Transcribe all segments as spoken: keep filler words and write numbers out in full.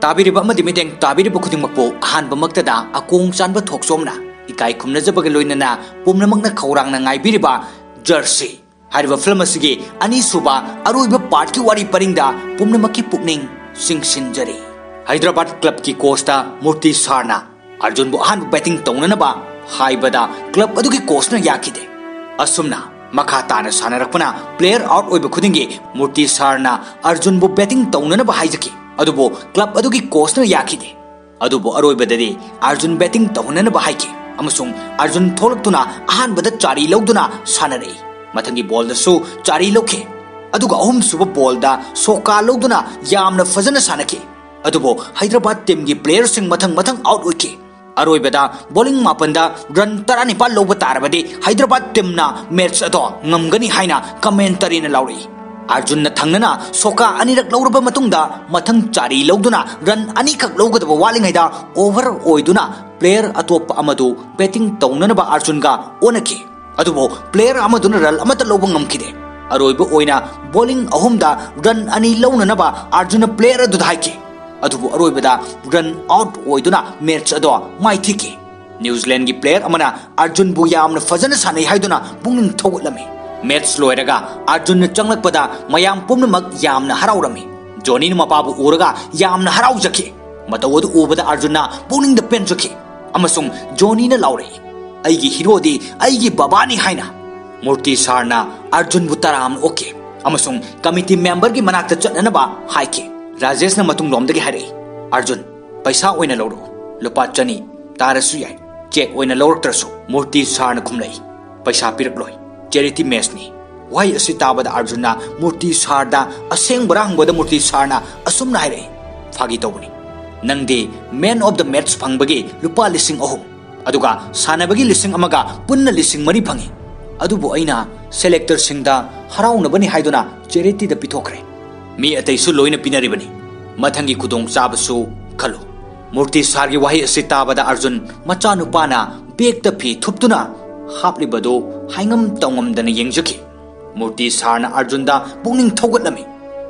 ꯇꯥꯕꯤꯔꯤꯕ ꯑꯃꯗꯤ ꯃꯤꯠꯌꯦꯡ ꯇꯥꯕꯤꯔꯤꯕ ꯈꯨꯗꯤꯡꯃꯛꯄꯨ ꯑꯍꯥꯟꯕꯃꯛꯇꯗ ꯑꯀꯣꯡ ꯆꯥꯟꯕ ꯊꯣꯛꯆꯣꯝꯅ ꯏꯀꯥꯏ ꯈꯨꯝꯅꯖꯕꯒ ꯂꯣꯏꯅꯅ ꯄꯨꯝꯅꯃꯛꯅ ꯈꯧꯔꯥꯡꯅ ꯉꯥꯏꯕꯤꯔꯤꯕ ꯖꯔꯁꯤ ꯍꯥꯏꯔꯤꯕ ꯐꯤꯂꯝ ꯑꯁꯤꯒꯤ ꯑꯅꯤꯁꯨꯕ ꯑꯔꯣꯏꯕ ꯄꯥꯔꯠꯀꯤ ꯋꯥꯔꯤ ꯄꯔꯤꯡꯗ ꯄꯨꯝꯅꯃꯛꯀꯤ ꯄꯨꯛꯅꯤꯡ ꯆꯤꯡꯁꯤꯟꯖꯔꯤ꯫ ꯍꯥꯏꯗ꯭ꯔꯕꯥꯗ ꯀ꯭ꯂꯕꯀꯤ ꯀꯣꯆꯇ ꯃꯨꯔꯇꯤ ꯁꯥꯔꯅ ꯑꯔꯖꯨꯟꯕꯨ ꯑꯍꯥꯟꯕ ꯕꯦꯇꯤꯡ ꯇꯧꯅꯅꯕ ꯍꯥꯏꯕꯗ ꯀ꯭ꯂꯕ ꯑꯗꯨꯒꯤ ꯀꯣꯆꯅ ꯌꯥꯈꯤꯗꯦ꯫ ꯑꯁꯨꯝꯅ ꯃꯈꯥ ꯇꯥꯅ ꯁꯥꯟꯅꯔꯛꯄꯅ ꯄ꯭ꯂꯦꯌꯔ ꯑꯥꯎꯠ ꯑꯣꯏꯕ ꯈꯨꯗꯤꯡꯒꯤ ꯃꯨꯔꯇꯤ ꯁꯥꯔꯅ ꯑꯔꯖꯨꯟꯕꯨ ꯕꯦꯇꯤꯡ ꯇꯧꯅꯅꯕ ꯍꯥꯏꯖꯈꯤ꯫ ꯑꯗꯨꯕꯨ ꯀ꯭ꯂꯕ ꯑꯗꯨꯒꯤ ꯀꯣꯆꯅ ꯌꯥꯈꯤꯗꯦ꯫ ꯑꯗꯨꯕꯨ ꯑꯔꯣꯏꯕꯗꯗꯤ ꯑꯔꯖꯨꯟ ꯕꯦꯇꯤꯡ ꯇꯧꯅꯅꯕ ꯍꯥꯏꯈꯤ ꯑꯃꯁꯨꯡ ꯑꯔꯖꯨꯟ ꯊꯣꯛꯂꯛꯇꯨꯅ ꯑꯍꯥꯟꯕꯗ ꯆꯥꯔꯤ ꯂꯧꯗꯨꯅ ꯁꯥꯟꯅꯔꯛꯏ꯫ ꯃꯊꯪꯒꯤ ꯕꯣꯜꯗꯁꯨ ꯆꯥꯔꯤ ꯂꯧꯈꯤ꯫ ꯑꯗꯨꯒ ꯑꯍꯨꯝꯁꯨꯕ ꯕꯣꯜꯗ ꯁꯣꯀꯥ ꯂꯧꯗꯨꯅ ꯌꯥꯝꯅ ꯐꯖꯅ ꯁꯥꯟꯅꯈꯤ꯫ ꯑꯗꯨꯕꯨ ꯍꯥꯏꯗ꯭ꯔꯕꯥꯗ ꯇꯤꯝꯒꯤ ꯄ꯭ꯂꯦꯌꯔꯁꯤꯡ ꯃꯊꯪ ꯃꯊꯪ ꯑꯥꯎꯠ ꯑꯣꯏꯈꯤ꯫ ꯑꯔꯣꯏꯕꯗ ꯕꯣꯂꯤꯡ ꯃꯥꯄꯟꯗ ꯔꯟ ꯇꯔꯥꯅꯤꯄꯥꯜ ꯂꯧꯕ ꯇꯥꯔꯕꯗꯤ ꯍꯥꯏꯗ꯭ꯔꯕꯥꯗ ꯇꯤꯝꯅ ꯃꯦꯠꯆ ꯑꯗꯣ ꯉꯝꯒꯅꯤ ꯍꯥꯏꯅ ꯀꯃꯦꯟꯇꯔꯤꯅ ꯂꯥꯎꯔꯛꯏ꯫ ꯑꯔꯖꯨꯟꯅ ꯊꯪꯅꯅ ꯁꯣꯀꯥ ꯑꯅꯤꯔꯛ ꯂꯧꯔꯕ ꯃꯇꯨꯡꯗ ꯃꯊꯪ ꯆꯥꯔꯤ ꯂꯧꯗꯨꯅ ꯔꯟ ꯑꯅꯤꯈꯛ ꯂꯧꯒꯗꯕ ꯋꯥꯠꯂꯤꯉꯩꯗ ꯑꯣꯚꯔ ꯑꯣꯏꯗꯨꯅ ꯄ꯭ꯂꯦꯌꯔ ꯑꯇꯣꯞꯄ ꯑꯃꯗꯨ ꯕꯦꯇꯤꯡ ꯇꯧꯅꯅꯕ ꯑꯔꯖꯨꯟꯒ ꯑꯣꯟꯅꯈꯤ꯫ ꯑꯗꯨꯕꯨ ꯄ꯭ꯂꯦꯌꯔ ꯑꯃꯗꯨꯅ ꯔꯟ ꯑꯃꯠꯇ ꯂꯧꯕ ꯉꯝꯈꯤꯗꯦ꯫ ꯑꯔꯣꯏꯕ ꯑꯣꯏꯅ ꯕꯣꯂꯤꯡ ꯑꯍꯨꯝꯗ ꯔꯟ ꯑꯅꯤ ꯂꯧꯅꯅꯕ ꯑꯔꯖꯨꯟꯅ ꯄ꯭ꯂꯦꯌꯔ ꯑꯗꯨꯗ ꯍꯥꯏꯈꯤ꯫ ꯑꯗꯨꯕꯨ ꯑꯔꯣꯏꯕꯗ ꯔꯟ ꯑꯥꯎꯠ ꯑꯣꯏꯗꯨꯅ ꯃꯦꯠꯆ ꯑꯗꯣ ꯃꯥꯏꯊꯤꯈꯤ꯫ ꯅ꯭ꯌꯨꯖꯤꯂꯦꯟꯒꯤ ꯄ꯭ꯂꯦꯌꯔ ꯑꯃꯅ ꯑꯔꯖꯨꯟꯕꯨ ꯌꯥꯝꯅ ꯐꯖꯅ ꯁꯥꯟꯅꯩ ꯍꯥꯏꯗꯨꯅ ꯄꯨꯛꯅꯤꯡ ꯊꯧꯒꯠꯂꯝꯃꯤ꯫ ꯃꯦꯠꯆ ꯂꯣꯏꯔꯒ ꯑꯔꯖꯨꯟꯅ ꯆꯪꯂꯛꯄꯗ ꯃꯌꯥꯝ ꯄꯨꯝꯅꯃꯛ ꯌꯥꯝꯅ ꯍꯔꯥꯎꯔꯝꯃꯤ꯫ ꯖꯣꯅꯤꯅ ꯃꯄꯥꯕꯨ ꯎꯔꯒ ꯌꯥꯝꯅ ꯍꯔꯥꯎꯖꯈꯤ꯫ ꯃꯇꯧ ꯑꯗꯨ ꯎꯕꯗ ꯑꯔꯖꯨꯟꯅ ꯄꯨꯛꯅꯤꯡꯗ ꯄꯦꯟꯖꯈꯤ ꯑꯃꯁꯨꯡ ꯖꯣꯅꯤꯅ ꯂꯥꯎꯔꯛꯏ, "ꯑꯩꯒꯤ ꯍꯤꯔꯣꯗꯤ ꯑꯩꯒꯤ ꯕꯕꯥꯅꯤ" ꯍꯥꯏꯅ꯫ ꯃꯨꯔꯇꯤ ꯁꯥꯔꯅ ꯑꯔꯖꯨꯟꯕꯨ ꯇꯔꯥꯝꯅ ꯑꯣꯛꯈꯤ ꯑꯃꯁꯨꯡ ꯀꯃꯤꯇꯤ ꯃꯦꯝꯕꯔꯒꯤ ꯃꯅꯥꯛꯇ ꯆꯠꯅꯅꯕ ꯍꯥꯏꯈꯤ꯫ ꯔꯥꯖꯦꯁꯅ ꯃꯇꯨꯡꯂꯣꯝꯗꯒꯤ ꯍꯥꯏꯔꯛꯏ, "ꯑꯔꯖꯨꯟ, ꯄꯩꯁꯥ ꯑꯣꯏꯅ ꯂꯧꯔꯛꯎ꯫ ꯂꯨꯄꯥ ꯆꯅꯤ ꯇꯥꯔꯁꯨ ꯌꯥꯏ꯫ ꯆꯦꯛ ꯑꯣꯏꯅ ꯂꯧꯔꯛꯇ꯭ꯔꯁꯨ꯫" ꯃꯨꯔꯇꯤ ꯁꯥꯔꯅ ꯈꯨꯝꯂꯛꯏ, "ꯄꯩꯁꯥ ꯄꯤꯔꯛꯂꯣꯏ꯫ ꯆꯦꯔꯤꯇꯤ ꯃꯦꯠꯆꯅꯤ꯫" ꯋꯥꯍꯩ ꯑꯁꯤ ꯇꯥꯕꯗ ꯑꯔꯖꯨꯟꯅ ꯃꯨꯔꯇꯤ ꯁꯥꯔꯗ ꯑꯁꯦꯡꯕꯔꯥ ꯍꯪꯕꯗ ꯃꯨꯔꯇꯤ ꯁꯥꯔꯅ ꯑꯁꯨꯝꯅ ꯍꯥꯏꯔꯛꯏ, "ꯐꯥꯒꯤ ꯇꯧꯕꯅꯤ꯫ ꯅꯪꯗꯤ ꯃꯦꯟ ꯑꯣꯐ ꯗ ꯃꯦꯠꯆ ꯐꯪꯕꯒꯤ ꯂꯨꯄꯥ ꯂꯤꯁꯤꯡ ꯑꯍꯨꯝ, ꯑꯗꯨꯒ ꯁꯥꯟꯅꯕꯒꯤ ꯂꯤꯁꯤꯡ ꯑꯃꯒ ꯄꯨꯟꯅ ꯂꯤꯁꯤꯡ ꯃꯔꯤ ꯐꯪꯉꯤ꯫ ꯑꯗꯨꯕꯨ ꯑꯩꯅ ꯁꯦꯂꯦꯛꯇꯔꯁꯤꯡꯗ ꯍꯔꯥꯎꯅꯕꯅꯤ ꯍꯥꯏꯗꯨꯅ ꯆꯦꯔꯤꯇꯤꯗ ꯄꯤꯊꯣꯛꯈ꯭ꯔꯦ꯫ ꯃꯤ ꯑꯇꯩꯁꯨ ꯂꯣꯏꯅ ꯄꯤꯅꯔꯤꯕꯅꯤ꯫ ꯃꯊꯪꯒꯤ ꯈꯨꯗꯣꯡꯆꯥꯕꯁꯨ ꯈꯜꯂꯨ꯫" ꯃꯨꯔꯇꯤ ꯁꯥꯔꯒꯤ ꯋꯥꯍꯩ ꯑꯁꯤ ꯇꯥꯕꯗ ꯑꯔꯖꯨꯟ ꯃꯆꯥꯅꯨꯄꯥꯅ ꯕꯦꯒꯇ ꯐꯤ ꯊꯨꯞꯇꯨꯅ ꯍꯥꯞꯂꯤꯕꯗꯨ ꯍꯥꯏꯉꯝ ꯇꯧꯉꯝꯗꯅ ꯌꯦꯡꯖꯈꯤ꯫ ꯃꯨꯔꯇꯤ ꯁꯥꯔꯅ ꯑꯔꯖꯨꯟꯗ ꯄꯨꯛꯅꯤꯡ ꯊꯧꯒꯠꯂꯝꯃꯤ꯫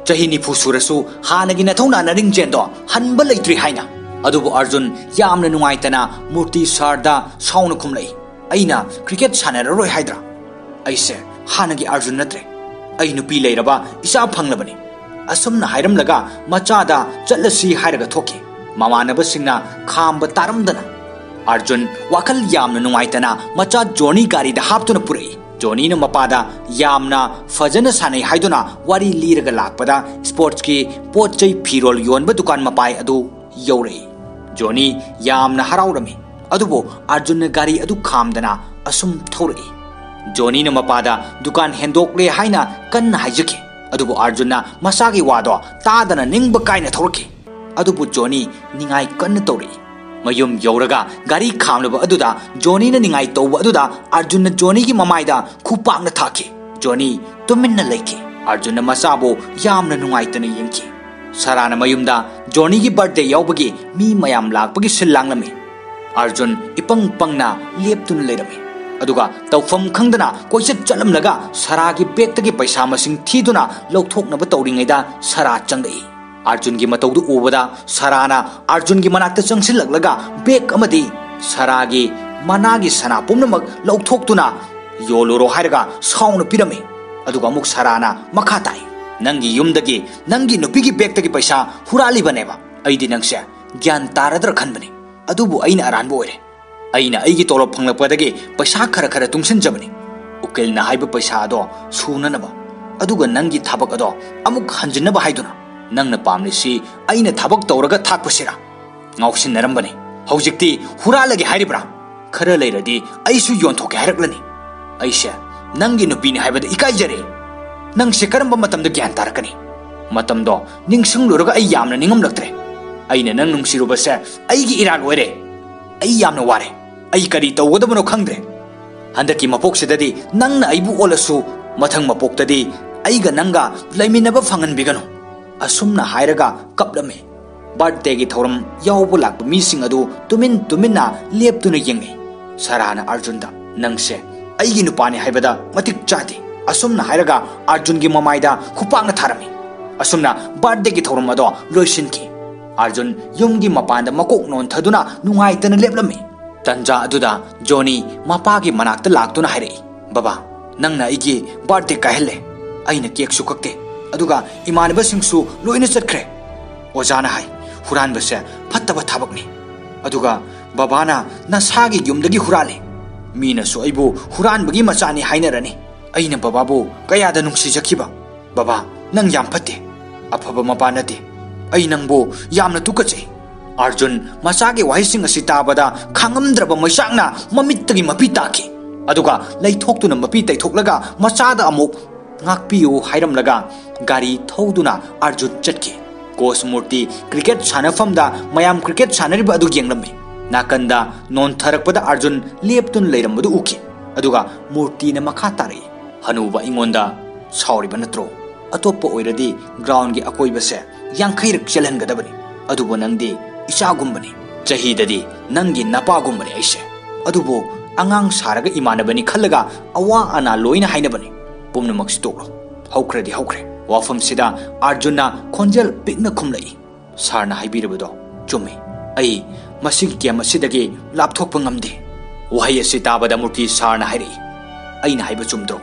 ꯆꯍꯤ ꯅꯤꯐꯨ ꯁꯨꯔꯁꯨ ꯍꯥꯟꯅꯒꯤ ꯅꯊꯧꯅꯥ ꯅꯔꯤꯡꯖꯦꯟꯗꯣ ꯍꯟꯕ ꯂꯩꯇ꯭ꯔꯤ ꯍꯥꯏꯅ꯫ ꯑꯗꯨꯕꯨ ꯑꯔꯖꯨꯟ ꯌꯥꯝꯅ ꯅꯨꯡꯉꯥꯏꯇꯅ ꯃꯨꯔꯇꯤ ꯁꯥꯔꯗ ꯁꯥꯎꯅ ꯈꯨꯝꯂꯛꯏ, "ꯑꯩꯅ ꯀ꯭ꯔꯤꯀꯦꯠ ꯁꯥꯟꯅꯔꯔꯣꯏ ꯍꯥꯏꯗ꯭ꯔꯥ? ꯑꯩꯁꯦ ꯍꯥꯟꯅꯒꯤ ꯑꯔꯖꯨꯟ ꯅꯠꯇ꯭ꯔꯦ꯫ ꯑꯩ ꯅꯨꯄꯤ ꯂꯩꯔꯕ ꯏꯆꯥ ꯐꯪꯂꯕꯅꯤ"꯫ ꯑꯁꯨꯝꯅ ꯍꯥꯏꯔꯝꯂꯒ ꯃꯆꯥꯗ ꯆꯠꯂꯁꯤ ꯍꯥꯏꯔꯒ ꯊꯣꯛꯈꯤ꯫ ꯃꯃꯥꯟꯅꯕꯁꯤꯡꯅ ꯈꯥꯝꯕ ꯇꯥꯔꯝꯗꯅ ꯑꯔꯖꯨꯟ ꯋꯥꯈꯜ ꯌꯥꯝꯅ ꯅꯨꯡꯉꯥꯏꯇꯅ ꯃꯆꯥ ꯖꯣꯅꯤ ꯒꯥꯔꯤꯗ ꯍꯥꯞꯇꯨꯅ ꯄꯨꯔꯛꯏ꯫ ꯖꯣꯅꯤꯅ ꯃꯄꯥꯗ ꯌꯥꯝꯅ ꯐꯖꯅ ꯁꯥꯟꯅꯩ ꯍꯥꯏꯗꯨꯅ ꯋꯥꯔꯤ ꯂꯤꯔꯒ ꯂꯥꯛꯄꯗ ꯁ꯭ꯄꯣꯔꯠꯁꯀꯤ ꯄꯣꯠ ꯆꯩ ꯐꯤꯔꯣꯜ ꯌꯣꯟꯕ ꯗꯨꯀꯥꯟ ꯃꯄꯥꯏ ꯑꯗꯨ ꯌꯧꯔꯛꯏ꯫ ꯖꯣꯅꯤ ꯌꯥꯝꯅ ꯍꯔꯥꯎꯔꯝꯃꯤ꯫ ꯑꯗꯨꯕꯨ ꯑꯔꯖꯨꯟꯅ ꯒꯥꯔꯤ ꯑꯗꯨ ꯈꯥꯝꯗꯅ ꯑꯁꯨꯝ ꯊꯧꯔꯛꯏ꯫ ꯖꯣꯅꯤꯅ ꯃꯄꯥꯗ ꯗꯨꯀꯥꯟ ꯍꯦꯟꯗꯣꯛꯂꯦ ꯍꯥꯏꯅ ꯀꯟꯅ ꯍꯥꯏꯖꯈꯤ꯫ ꯑꯗꯨꯕꯨ ꯑꯔꯖꯨꯟꯅ ꯃꯆꯥꯒꯤ ꯋꯥꯗꯣ ꯇꯥꯗꯅ ꯅꯤꯡꯕ ꯀꯥꯏꯅ ꯊꯧꯔꯛꯈꯤ꯫ ꯑꯗꯨꯕꯨ ꯖꯣꯅꯤ ꯅꯤꯡꯉꯥꯏ ꯀꯟꯅ ꯇꯧꯔꯛꯏ꯫ ꯃꯌꯨꯝ ꯌꯧꯔꯒ ꯒꯥꯔꯤ ꯈꯥꯝꯂꯕ ꯑꯗꯨꯗ ꯖꯣꯅꯤꯅ ꯅꯤꯡꯉꯥꯏ ꯇꯧꯕ ꯑꯗꯨꯗ ꯑꯔꯖꯨꯟꯅ ꯖꯣꯅꯤꯒꯤ ꯃꯃꯥꯏꯗ ꯈꯨꯄꯥꯛꯅ ꯊꯥꯈꯤ꯫ ꯖꯣꯅꯤ ꯇꯨꯃꯤꯟꯅ ꯂꯩꯈꯤ꯫ ꯑꯔꯖꯨꯟꯅ ꯃꯆꯥꯕꯨ ꯌꯥꯝꯅ ꯅꯨꯡꯉꯥꯏꯇꯅ ꯌꯦꯡꯈꯤ꯫ ꯁꯥꯔꯥꯅ ꯃꯌꯨꯝꯗ ꯖꯣꯅꯤꯒꯤ ꯕꯥꯔꯊꯗꯦ ꯌꯥꯎꯕꯒꯤ ꯃꯤ ꯃꯌꯥꯝ ꯂꯥꯛꯄꯒꯤ ꯁꯤꯜ ꯂꯥꯡꯂꯝꯃꯤ꯫ ꯑꯔꯖꯨꯟ ꯏꯄꯪ ꯄꯪꯅ ꯂꯦꯞꯇꯨꯅ ꯂꯩꯔꯝꯃꯤ꯫ ꯑꯗꯨꯒ ꯇꯧꯐꯝ ꯈꯪꯗꯅ ꯀꯣꯏꯆꯠ ꯆꯠꯂꯝꯂꯒ ꯁꯥꯔꯥꯒꯤ ꯕꯦꯒꯇꯒꯤ ꯄꯩꯁꯥ ꯃꯁꯤꯡ ꯊꯤꯗꯨꯅ ꯂꯧꯊꯣꯛꯅꯕ ꯇꯧꯔꯤꯉꯩꯗ ꯁꯥꯔꯥ ꯆꯪꯂꯛꯏ꯫ ꯑꯔꯖꯨꯟꯒꯤ ꯃꯇꯧꯗꯨ ꯎꯕꯗ ꯁꯥꯔꯥꯅ ꯑꯔꯖꯨꯟꯒꯤ ꯃꯅꯥꯛꯇ ꯆꯪꯁꯤꯜꯂꯛꯂꯒ ꯕꯦꯒ ꯑꯃꯗꯤ ꯁꯥꯔꯥꯒꯤ ꯃꯅꯥꯒꯤ ꯁꯅꯥ ꯄꯨꯝꯅꯃꯛ ꯂꯧꯊꯣꯛꯇꯨꯅ ꯌꯣꯜꯂꯨꯔꯣ ꯍꯥꯏꯔꯒ ꯁꯥꯎꯅ ꯄꯤꯔꯝꯃꯤ꯫ ꯑꯗꯨꯒ ꯑꯃꯨꯛ ꯁꯥꯔꯥꯅ ꯃꯈꯥ ꯇꯥꯏ, "ꯅꯪꯒꯤ ꯌꯨꯝꯗꯒꯤ ꯅꯪꯒꯤ ꯅꯨꯄꯤꯒꯤ ꯕꯦꯒꯇꯒꯤ ꯄꯩꯁꯥ ꯍꯨꯔꯥꯜꯂꯤꯕꯅꯦꯕ꯫ ꯑꯩꯗꯤ ꯅꯪꯁꯦ ꯒ꯭ꯌꯥꯟ ꯇꯥꯔꯗ꯭ꯔꯥ ꯈꯟꯕꯅꯤ꯫ ꯑꯗꯨꯕꯨ ꯑꯩꯅ ꯑꯔꯥꯟꯕ ꯑꯣꯏꯔꯦ꯫ ꯑꯩꯅ ꯑꯩꯒꯤ ꯇꯣꯂꯣꯞ ꯐꯪꯂꯛꯄꯗꯒꯤ ꯄꯩꯁꯥ ꯈꯔ ꯈꯔ ꯇꯨꯡꯁꯤꯟꯖꯕꯅꯤ꯫ ꯎꯀꯤꯜꯅ ꯍꯥꯏꯕ ꯄꯩꯁꯥ ꯑꯗꯣ ꯁꯨꯅꯅꯕ, ꯑꯗꯨꯒ ꯅꯪꯒꯤ ꯊꯕꯛ ꯑꯗꯣ ꯑꯃꯨꯛ ꯍꯟꯖꯤꯟꯅꯕ ꯍꯥꯏꯗꯨꯅ꯫ ꯅꯪꯅ ꯄꯥꯝꯂꯤꯁꯤ ꯑꯩꯅ ꯊꯕꯛ ꯇꯧꯔꯒ ꯊꯥꯛꯄꯁꯤꯔꯥ?" ꯉꯥꯎꯁꯤꯟꯅꯔꯝꯕꯅꯤ꯫ "ꯍꯧꯖꯤꯛꯇꯤ ꯍꯨꯔꯥꯜꯂꯒꯦ ꯍꯥꯏꯔꯤꯕ꯭ꯔꯥ? ꯈꯔ ꯂꯩꯔꯗꯤ ꯑꯩꯁꯨ ꯌꯣꯟꯊꯣꯛꯀꯦ ꯍꯥꯏꯔꯛꯂꯅꯤ꯫ ꯑꯩꯁꯦ ꯅꯪꯒꯤ ꯅꯨꯄꯤꯅꯤ ꯍꯥꯏꯕꯗ ꯏꯀꯥꯏꯖꯔꯦ꯫ ꯅꯪꯁꯦ ꯀꯔꯝꯕ ꯃꯇꯝꯗ ꯒ꯭ꯌꯥꯟ ꯇꯥꯔꯛꯀꯅꯤ? ꯃꯇꯝꯗꯣ ꯅꯤꯡꯁꯤꯡꯂꯨꯔꯒ ꯑꯩ ꯌꯥꯝꯅ ꯅꯤꯡꯉꯝꯂꯛꯇ꯭ꯔꯦ꯫ ꯑꯩꯅ ꯅꯪ ꯅꯨꯡꯁꯤꯔꯨꯕꯁꯦ ꯑꯩꯒꯤ ꯏꯔꯥꯜ ꯑꯣꯏꯔꯦ꯫ ꯑꯩ ꯌꯥꯝꯅ ꯋꯥꯔꯦ꯫ ꯑꯩ ꯀꯔꯤ ꯇꯧꯒꯗꯕꯅꯣ ꯈꯪꯗ꯭ꯔꯦ꯫ ꯍꯟꯗꯛꯀꯤ ꯃꯄꯣꯛꯁꯤꯗꯗꯤ ꯅꯪꯅ ꯑꯩꯕꯨ ꯑꯣꯜꯂꯁꯨ, ꯃꯊꯪ ꯃꯄꯣꯛꯇꯗꯤ ꯑꯩꯒ ꯅꯪꯒ ꯂꯩꯃꯤꯟꯅꯕ ꯐꯪꯍꯟꯕꯤꯒꯅꯨ"꯫ ꯑꯁꯨꯝꯅ ꯍꯥꯏꯔꯒ ꯀꯞꯂꯝꯃꯤ꯫ ꯕꯥꯔꯊꯗꯦꯒꯤ ꯊꯧꯔꯝ ꯌꯥꯎꯕ ꯂꯥꯛꯄ ꯃꯤꯁꯤꯡ ꯑꯗꯨ ꯇꯨꯃꯤꯟ ꯇꯨꯃꯤꯟꯅ ꯂꯦꯞꯇꯨꯅ ꯌꯦꯡꯅꯩ꯫ ꯁꯥꯔꯥꯅ ꯑꯔꯖꯨꯟꯗ, "ꯅꯪꯁꯦ ꯑꯩꯒꯤ ꯅꯨꯄꯥꯅꯤ ꯍꯥꯏꯕꯗ ꯃꯇꯤꯛ ꯆꯥꯗꯦ"꯫ ꯑꯁꯨꯝꯅ ꯍꯥꯏꯔꯒ ꯑꯔꯖꯨꯟꯒꯤ ꯃꯃꯥꯏꯗ ꯈꯨꯄꯥꯛꯅ ꯊꯥꯔꯝꯃꯤ꯫ ꯑꯁꯨꯝꯅ ꯕꯥꯔꯊꯗꯦꯒꯤ ꯊꯧꯔꯝ ꯑꯗꯣ ꯂꯣꯏꯁꯤꯟꯈꯤ꯫ ꯑꯥꯔꯖꯨꯟ ꯌꯨꯝꯒꯤ ꯃꯄꯥꯟꯗ ꯃꯀꯣꯛ ꯅꯣꯟꯊꯗꯨꯅ ꯅꯨꯡꯉꯥꯏꯇꯅ ꯂꯦꯞꯂꯝꯃꯤ꯫ ꯇꯟꯖꯥ ꯑꯗꯨꯗ ꯖꯣꯅꯤ ꯃꯄꯥꯒꯤ ꯃꯅꯥꯛꯇ ꯂꯥꯛꯇꯨꯅ ꯍꯥꯏꯔꯛꯏ, "ꯕꯕꯥ, ꯅꯪꯅ ꯑꯩꯒꯤ ꯕꯥꯔꯊꯗꯦ ꯀꯥꯏꯍꯜꯂꯦ꯫ ꯑꯩꯅ ꯀꯦꯛꯁꯨ ꯀꯛꯇꯦ, ꯑꯗꯨꯒ ꯏꯃꯥꯟꯅꯕꯁꯤꯡꯁꯨ ꯂꯣꯏꯅ ꯆꯠꯈ꯭ꯔꯦ꯫ ꯑꯣꯖꯥꯅ ꯍꯥꯏ, ꯍꯨꯔꯥꯟꯕꯁꯦ ꯐꯠꯇꯕ ꯊꯕꯛꯅꯤ꯫ ꯑꯗꯨꯒ ꯕꯕꯥꯅ ꯅꯁꯥꯒꯤ ꯌꯨꯝꯗꯒꯤ ꯍꯨꯔꯥꯜꯂꯤ꯫ ꯃꯤꯅꯁꯨ ꯑꯩꯕꯨ ꯍꯨꯔꯥꯟꯕꯒꯤ ꯃꯆꯥꯅꯤ ꯍꯥꯏꯅꯔꯅꯤ꯫ ꯑꯩꯅ ꯕꯕꯥꯕꯨ ꯀꯌꯥꯗ ꯅꯨꯡꯁꯤꯖꯈꯤꯕ꯫ ꯕꯕꯥ, ꯅꯪ ꯌꯥꯝ ꯐꯠꯇꯦ꯫ ꯑꯐꯕ ꯃꯄꯥ ꯅꯠꯇꯦ꯫ ꯑꯩ ꯅꯪꯕꯨ ꯌꯥꯝꯅ ꯇꯨꯀꯠꯆꯩ꯫" ꯑꯥꯔꯖꯨꯟ ꯃꯆꯥꯒꯤ ꯋꯥꯍꯩꯁꯤꯡ ꯑꯁꯤ ꯇꯥꯕꯗ ꯈꯥꯡꯉꯝꯗ꯭ꯔꯕ ꯃꯩꯆꯥꯛꯅ ꯃꯃꯤꯠꯇꯒꯤ ꯃꯄꯤ ꯇꯥꯈꯤ꯫ ꯑꯗꯨꯒ ꯂꯩꯊꯣꯛꯇꯨꯅ ꯃꯄꯤ ꯇꯩꯊꯣꯛꯂꯒ ꯃꯆꯥꯗ ꯑꯃꯨꯛ "ꯉꯥꯛꯄꯤꯌꯨ" ꯍꯥꯏꯔꯝꯂꯒ ꯒꯥꯔꯤ ꯊꯧꯗꯨꯅ ꯑꯥꯔꯖꯨꯟ ꯆꯠꯈꯤ꯫ ꯀꯣꯆ ꯃꯨꯔꯇꯤ ꯀ꯭ꯔꯤꯀꯦꯠ ꯁꯥꯟꯅꯐꯝꯗ ꯃꯌꯥꯝ ꯀ꯭ꯔꯤꯀꯦꯠ ꯁꯥꯟꯅꯔꯤꯕ ꯑꯗꯨ ꯌꯦꯡꯂꯝꯃꯤ꯫ ꯅꯥꯀꯟꯗ ꯅꯣꯟꯊꯔꯛꯄꯗ ꯑꯥꯔꯖꯨꯟ ꯂꯦꯞꯇꯨꯅ ꯂꯩꯔꯝꯕꯗꯨ ꯎꯈꯤ꯫ ꯑꯗꯨꯒ ꯃꯨꯔꯇꯤꯅ ꯃꯈꯥ ꯇꯥꯔꯛꯏ, "ꯍꯅꯨꯕ, ꯑꯩꯉꯣꯟꯗ ꯁꯥꯎꯔꯤꯕ ꯅꯠꯇ꯭ꯔꯣ? ꯑꯇꯣꯞꯄ ꯑꯣꯏꯔꯗꯤ ꯒ꯭ꯔꯥꯎꯟꯒꯤ ꯑꯀꯣꯏꯕꯁꯦ ꯌꯥꯡꯈꯩꯔꯛ ꯆꯦꯜꯍꯟꯒꯗꯕꯅꯤ꯫ ꯑꯗꯨꯕꯨ ꯅꯪꯗꯤ ꯏꯆꯥꯒꯨꯝꯕꯅꯤ꯫ ꯆꯍꯤꯗꯗꯤ ꯅꯪꯒꯤ ꯅꯄꯥꯒꯨꯝꯕꯅꯤ ꯑꯩꯁꯦ꯫ ꯑꯗꯨꯕꯨ ꯑꯉꯥꯡ ꯁꯥꯔꯒ ꯏꯃꯥꯟꯅꯕꯅꯤ ꯈꯜꯂꯒ ꯑꯋꯥ ꯑꯅꯥ ꯂꯣꯏꯅ ꯍꯥꯏꯅꯕꯅꯤ꯫ ꯄꯨꯝꯅꯃꯛꯁꯤ ꯇꯣꯛꯂꯣ꯫ ꯍꯧꯈ꯭ꯔꯗꯤ ꯍꯧꯈ꯭ꯔꯦ꯫" ꯋꯥꯐꯝꯁꯤꯗ ꯑꯥꯔꯖꯨꯟꯅ ꯈꯣꯟꯖꯦꯜ ꯄꯤꯛꯅ ꯈꯨꯝꯂꯛꯏ, "ꯁꯥꯔꯅ ꯍꯥꯏꯕꯤꯔꯕꯗꯣ ꯆꯨꯝꯃꯤ꯫ ꯑꯩ ꯃꯁꯤꯒꯤ ꯒꯦꯝ ꯑꯁꯤꯗꯒꯤ ꯂꯥꯞꯊꯣꯛꯄ ꯉꯝꯗꯦ꯫" ꯋꯥꯍꯩ ꯑꯁꯤ ꯇꯥꯕꯗ ꯃꯨꯔꯇꯤ ꯁꯥꯔꯅ ꯍꯥꯏꯔꯛꯏ, "ꯑꯩꯅ ꯍꯥꯏꯕ ꯆꯨꯝꯗ꯭ꯔꯣ?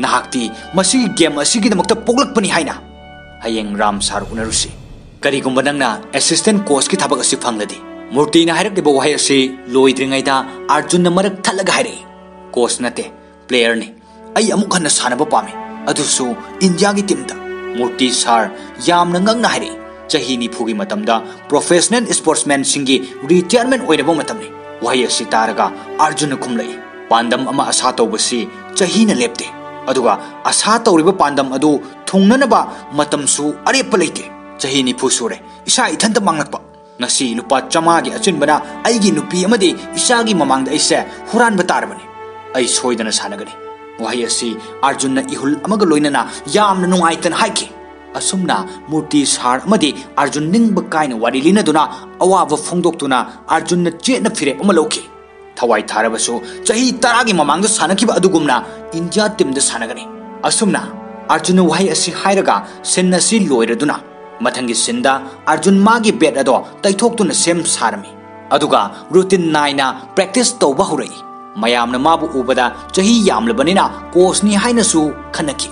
ꯅꯍꯥꯛꯇꯤ ꯃꯁꯤꯒꯤ ꯒꯦꯝ ꯑꯁꯤꯒꯤꯗꯃꯛꯇ ꯄꯣꯛꯂꯛꯄꯅꯤ ꯍꯥꯏꯅ꯫ ꯍꯌꯦꯡ ꯔꯥꯝ ꯁꯥꯔ ꯎꯅꯔꯨꯁꯤ꯫ ꯀꯔꯤꯒꯨꯝꯕ ꯅꯪꯅ ꯑꯦꯁꯤꯁꯇꯦꯟ ꯀꯣꯆꯀꯤ ꯊꯕꯛ ꯑꯁꯤ ꯐꯪꯂꯗꯤ꯫" ꯃꯨꯔꯇꯤꯅ ꯍꯥꯏꯔꯛꯂꯤꯕ ꯋꯥꯍꯩ ꯑꯁꯤ ꯂꯣꯏꯗ꯭ꯔꯤꯉꯩꯗ ꯑꯥꯔꯖꯨꯟꯅ ꯃꯔꯛ ꯊꯠꯂꯒ ꯍꯥꯏꯔꯛꯏ, "ꯀꯣꯆ ꯅꯠꯇꯦ, ꯄ꯭ꯂꯦꯌꯔꯅꯤ꯫ ꯑꯩ ꯑꯃꯨꯛ ꯍꯟꯅ ꯁꯥꯟꯅꯕ ꯄꯥꯝꯃꯤ, ꯑꯗꯨꯁꯨ ꯏꯟꯗꯤꯌꯥꯒꯤ ꯇꯤꯝꯗ꯫" ꯃꯨꯔꯇꯤ ꯁꯥꯔ ꯌꯥꯝꯅ ꯉꯛꯅ ꯍꯥꯏꯔꯛꯏ, "ꯆꯍꯤ ꯅꯤꯐꯨꯒꯤ ꯃꯇꯝꯗ ꯄ꯭ꯔꯣꯐꯦꯁꯅꯦꯜ ꯁ꯭ꯄꯣꯔꯠꯁꯃꯦꯟꯁꯤꯡꯒꯤ ꯔꯤꯇꯥꯌꯔꯃꯦꯟ ꯑꯣꯏꯔꯕ ꯃꯇꯝꯅꯤ꯫" ꯋꯥꯍꯩ ꯑꯁꯤ ꯇꯥꯔꯒ ꯑꯥꯔꯖꯨꯟꯅ ꯈꯨꯝꯂꯛꯏ, "ꯄꯥꯟꯗꯝ ꯑꯃ ꯑꯁꯥ ꯇꯧꯕꯁꯤ ꯆꯍꯤꯅ ꯂꯦꯞꯇꯦ, ꯑꯗꯨꯒ ꯑꯁꯥ ꯇꯧꯔꯤꯕ ꯄꯥꯟꯗꯝ ꯑꯗꯨ ꯊꯨꯡꯅꯅꯕ ꯃꯇꯝꯁꯨ ꯑꯔꯦꯞꯄ ꯂꯩꯇꯦ꯫ ꯆꯍꯤ ꯅꯤꯐꯨ ꯁꯨꯔꯦ ꯏꯁꯥ ꯏꯊꯟꯇ ꯃꯥꯡꯂꯛꯄ꯫ ꯉꯁꯤ ꯂꯨꯄꯥ ꯆꯥꯝꯃꯉꯥꯒꯤ ꯑꯆꯤꯟꯕꯅ ꯑꯩꯒꯤ ꯅꯨꯄꯤ ꯑꯃꯗꯤ ꯏꯆꯥꯒꯤ ꯃꯃꯥꯡꯗ ꯑꯩꯁꯦ ꯍꯨꯔꯥꯟꯕ ꯇꯥꯔꯕꯅꯤ꯫ ꯑꯩ ꯁꯣꯏꯗꯅ ꯁꯥꯟꯅꯒꯅꯤ꯫" ꯋꯥꯍꯩ ꯑꯁꯤ ꯑꯥꯔꯖꯨꯟꯅ ꯏꯍꯨꯜ ꯑꯃꯒ ꯂꯣꯏꯅꯅ ꯌꯥꯝꯅ ꯅꯨꯡꯉꯥꯏꯇꯅ ꯍꯥꯏꯈꯤ꯫ ꯑꯁꯨꯝꯅ ꯃꯨꯔꯇꯤ ꯁꯥꯔ ꯑꯃꯗꯤ ꯑꯥꯔꯖꯨꯟ ꯅꯤꯡꯕ ꯀꯥꯏꯅ ꯋꯥꯔꯤ ꯂꯤꯅꯗꯨꯅ ꯑꯋꯥꯕ ꯐꯣꯡꯗꯣꯛꯇꯨꯅ ꯑꯥꯔꯖꯨꯟꯅ ꯆꯦꯠꯅ ꯐꯤꯔꯦꯞ ꯑꯃ ꯂꯧꯈꯤ꯫ ꯊꯋꯥꯏ ꯊꯥꯔꯕꯁꯨ ꯆꯍꯤ ꯇꯔꯥꯒꯤ ꯃꯃꯥꯡꯗ ꯁꯥꯟꯅꯈꯤꯕ ꯑꯗꯨꯒꯨꯝꯅ ꯏꯟꯗꯤꯌꯥ ꯇꯤꯝꯗ ꯁꯥꯟꯅꯒꯅꯤ꯫ ꯑꯁꯨꯝꯅ ꯑꯔꯖꯨꯟꯅ ꯋꯥꯍꯩ ꯑꯁꯤ ꯍꯥꯏꯔꯒ scene ꯑꯁꯤ ꯂꯣꯏꯔꯗꯨꯅ ꯃꯊꯪꯒꯤ sceneꯗ ꯑꯔꯖꯨꯟ ꯃꯥꯒꯤ bat ꯑꯗꯣ ꯇꯩꯊꯣꯛꯇꯨꯅ ꯁꯦꯝ ꯁꯥꯔꯝꯃꯤ꯫ ꯑꯗꯨꯒ routine ꯅꯥꯏꯅ practice ꯇꯧꯕ ꯍꯧꯔꯛꯏ꯫ ꯃꯌꯥꯝꯅ ꯃꯥꯕꯨ ꯎꯕꯗ ꯆꯍꯤ ꯌꯥꯝꯂꯕꯅꯤꯅ coachꯅꯤ ꯍꯥꯏꯅꯁꯨ ꯈꯟꯅꯈꯤ꯫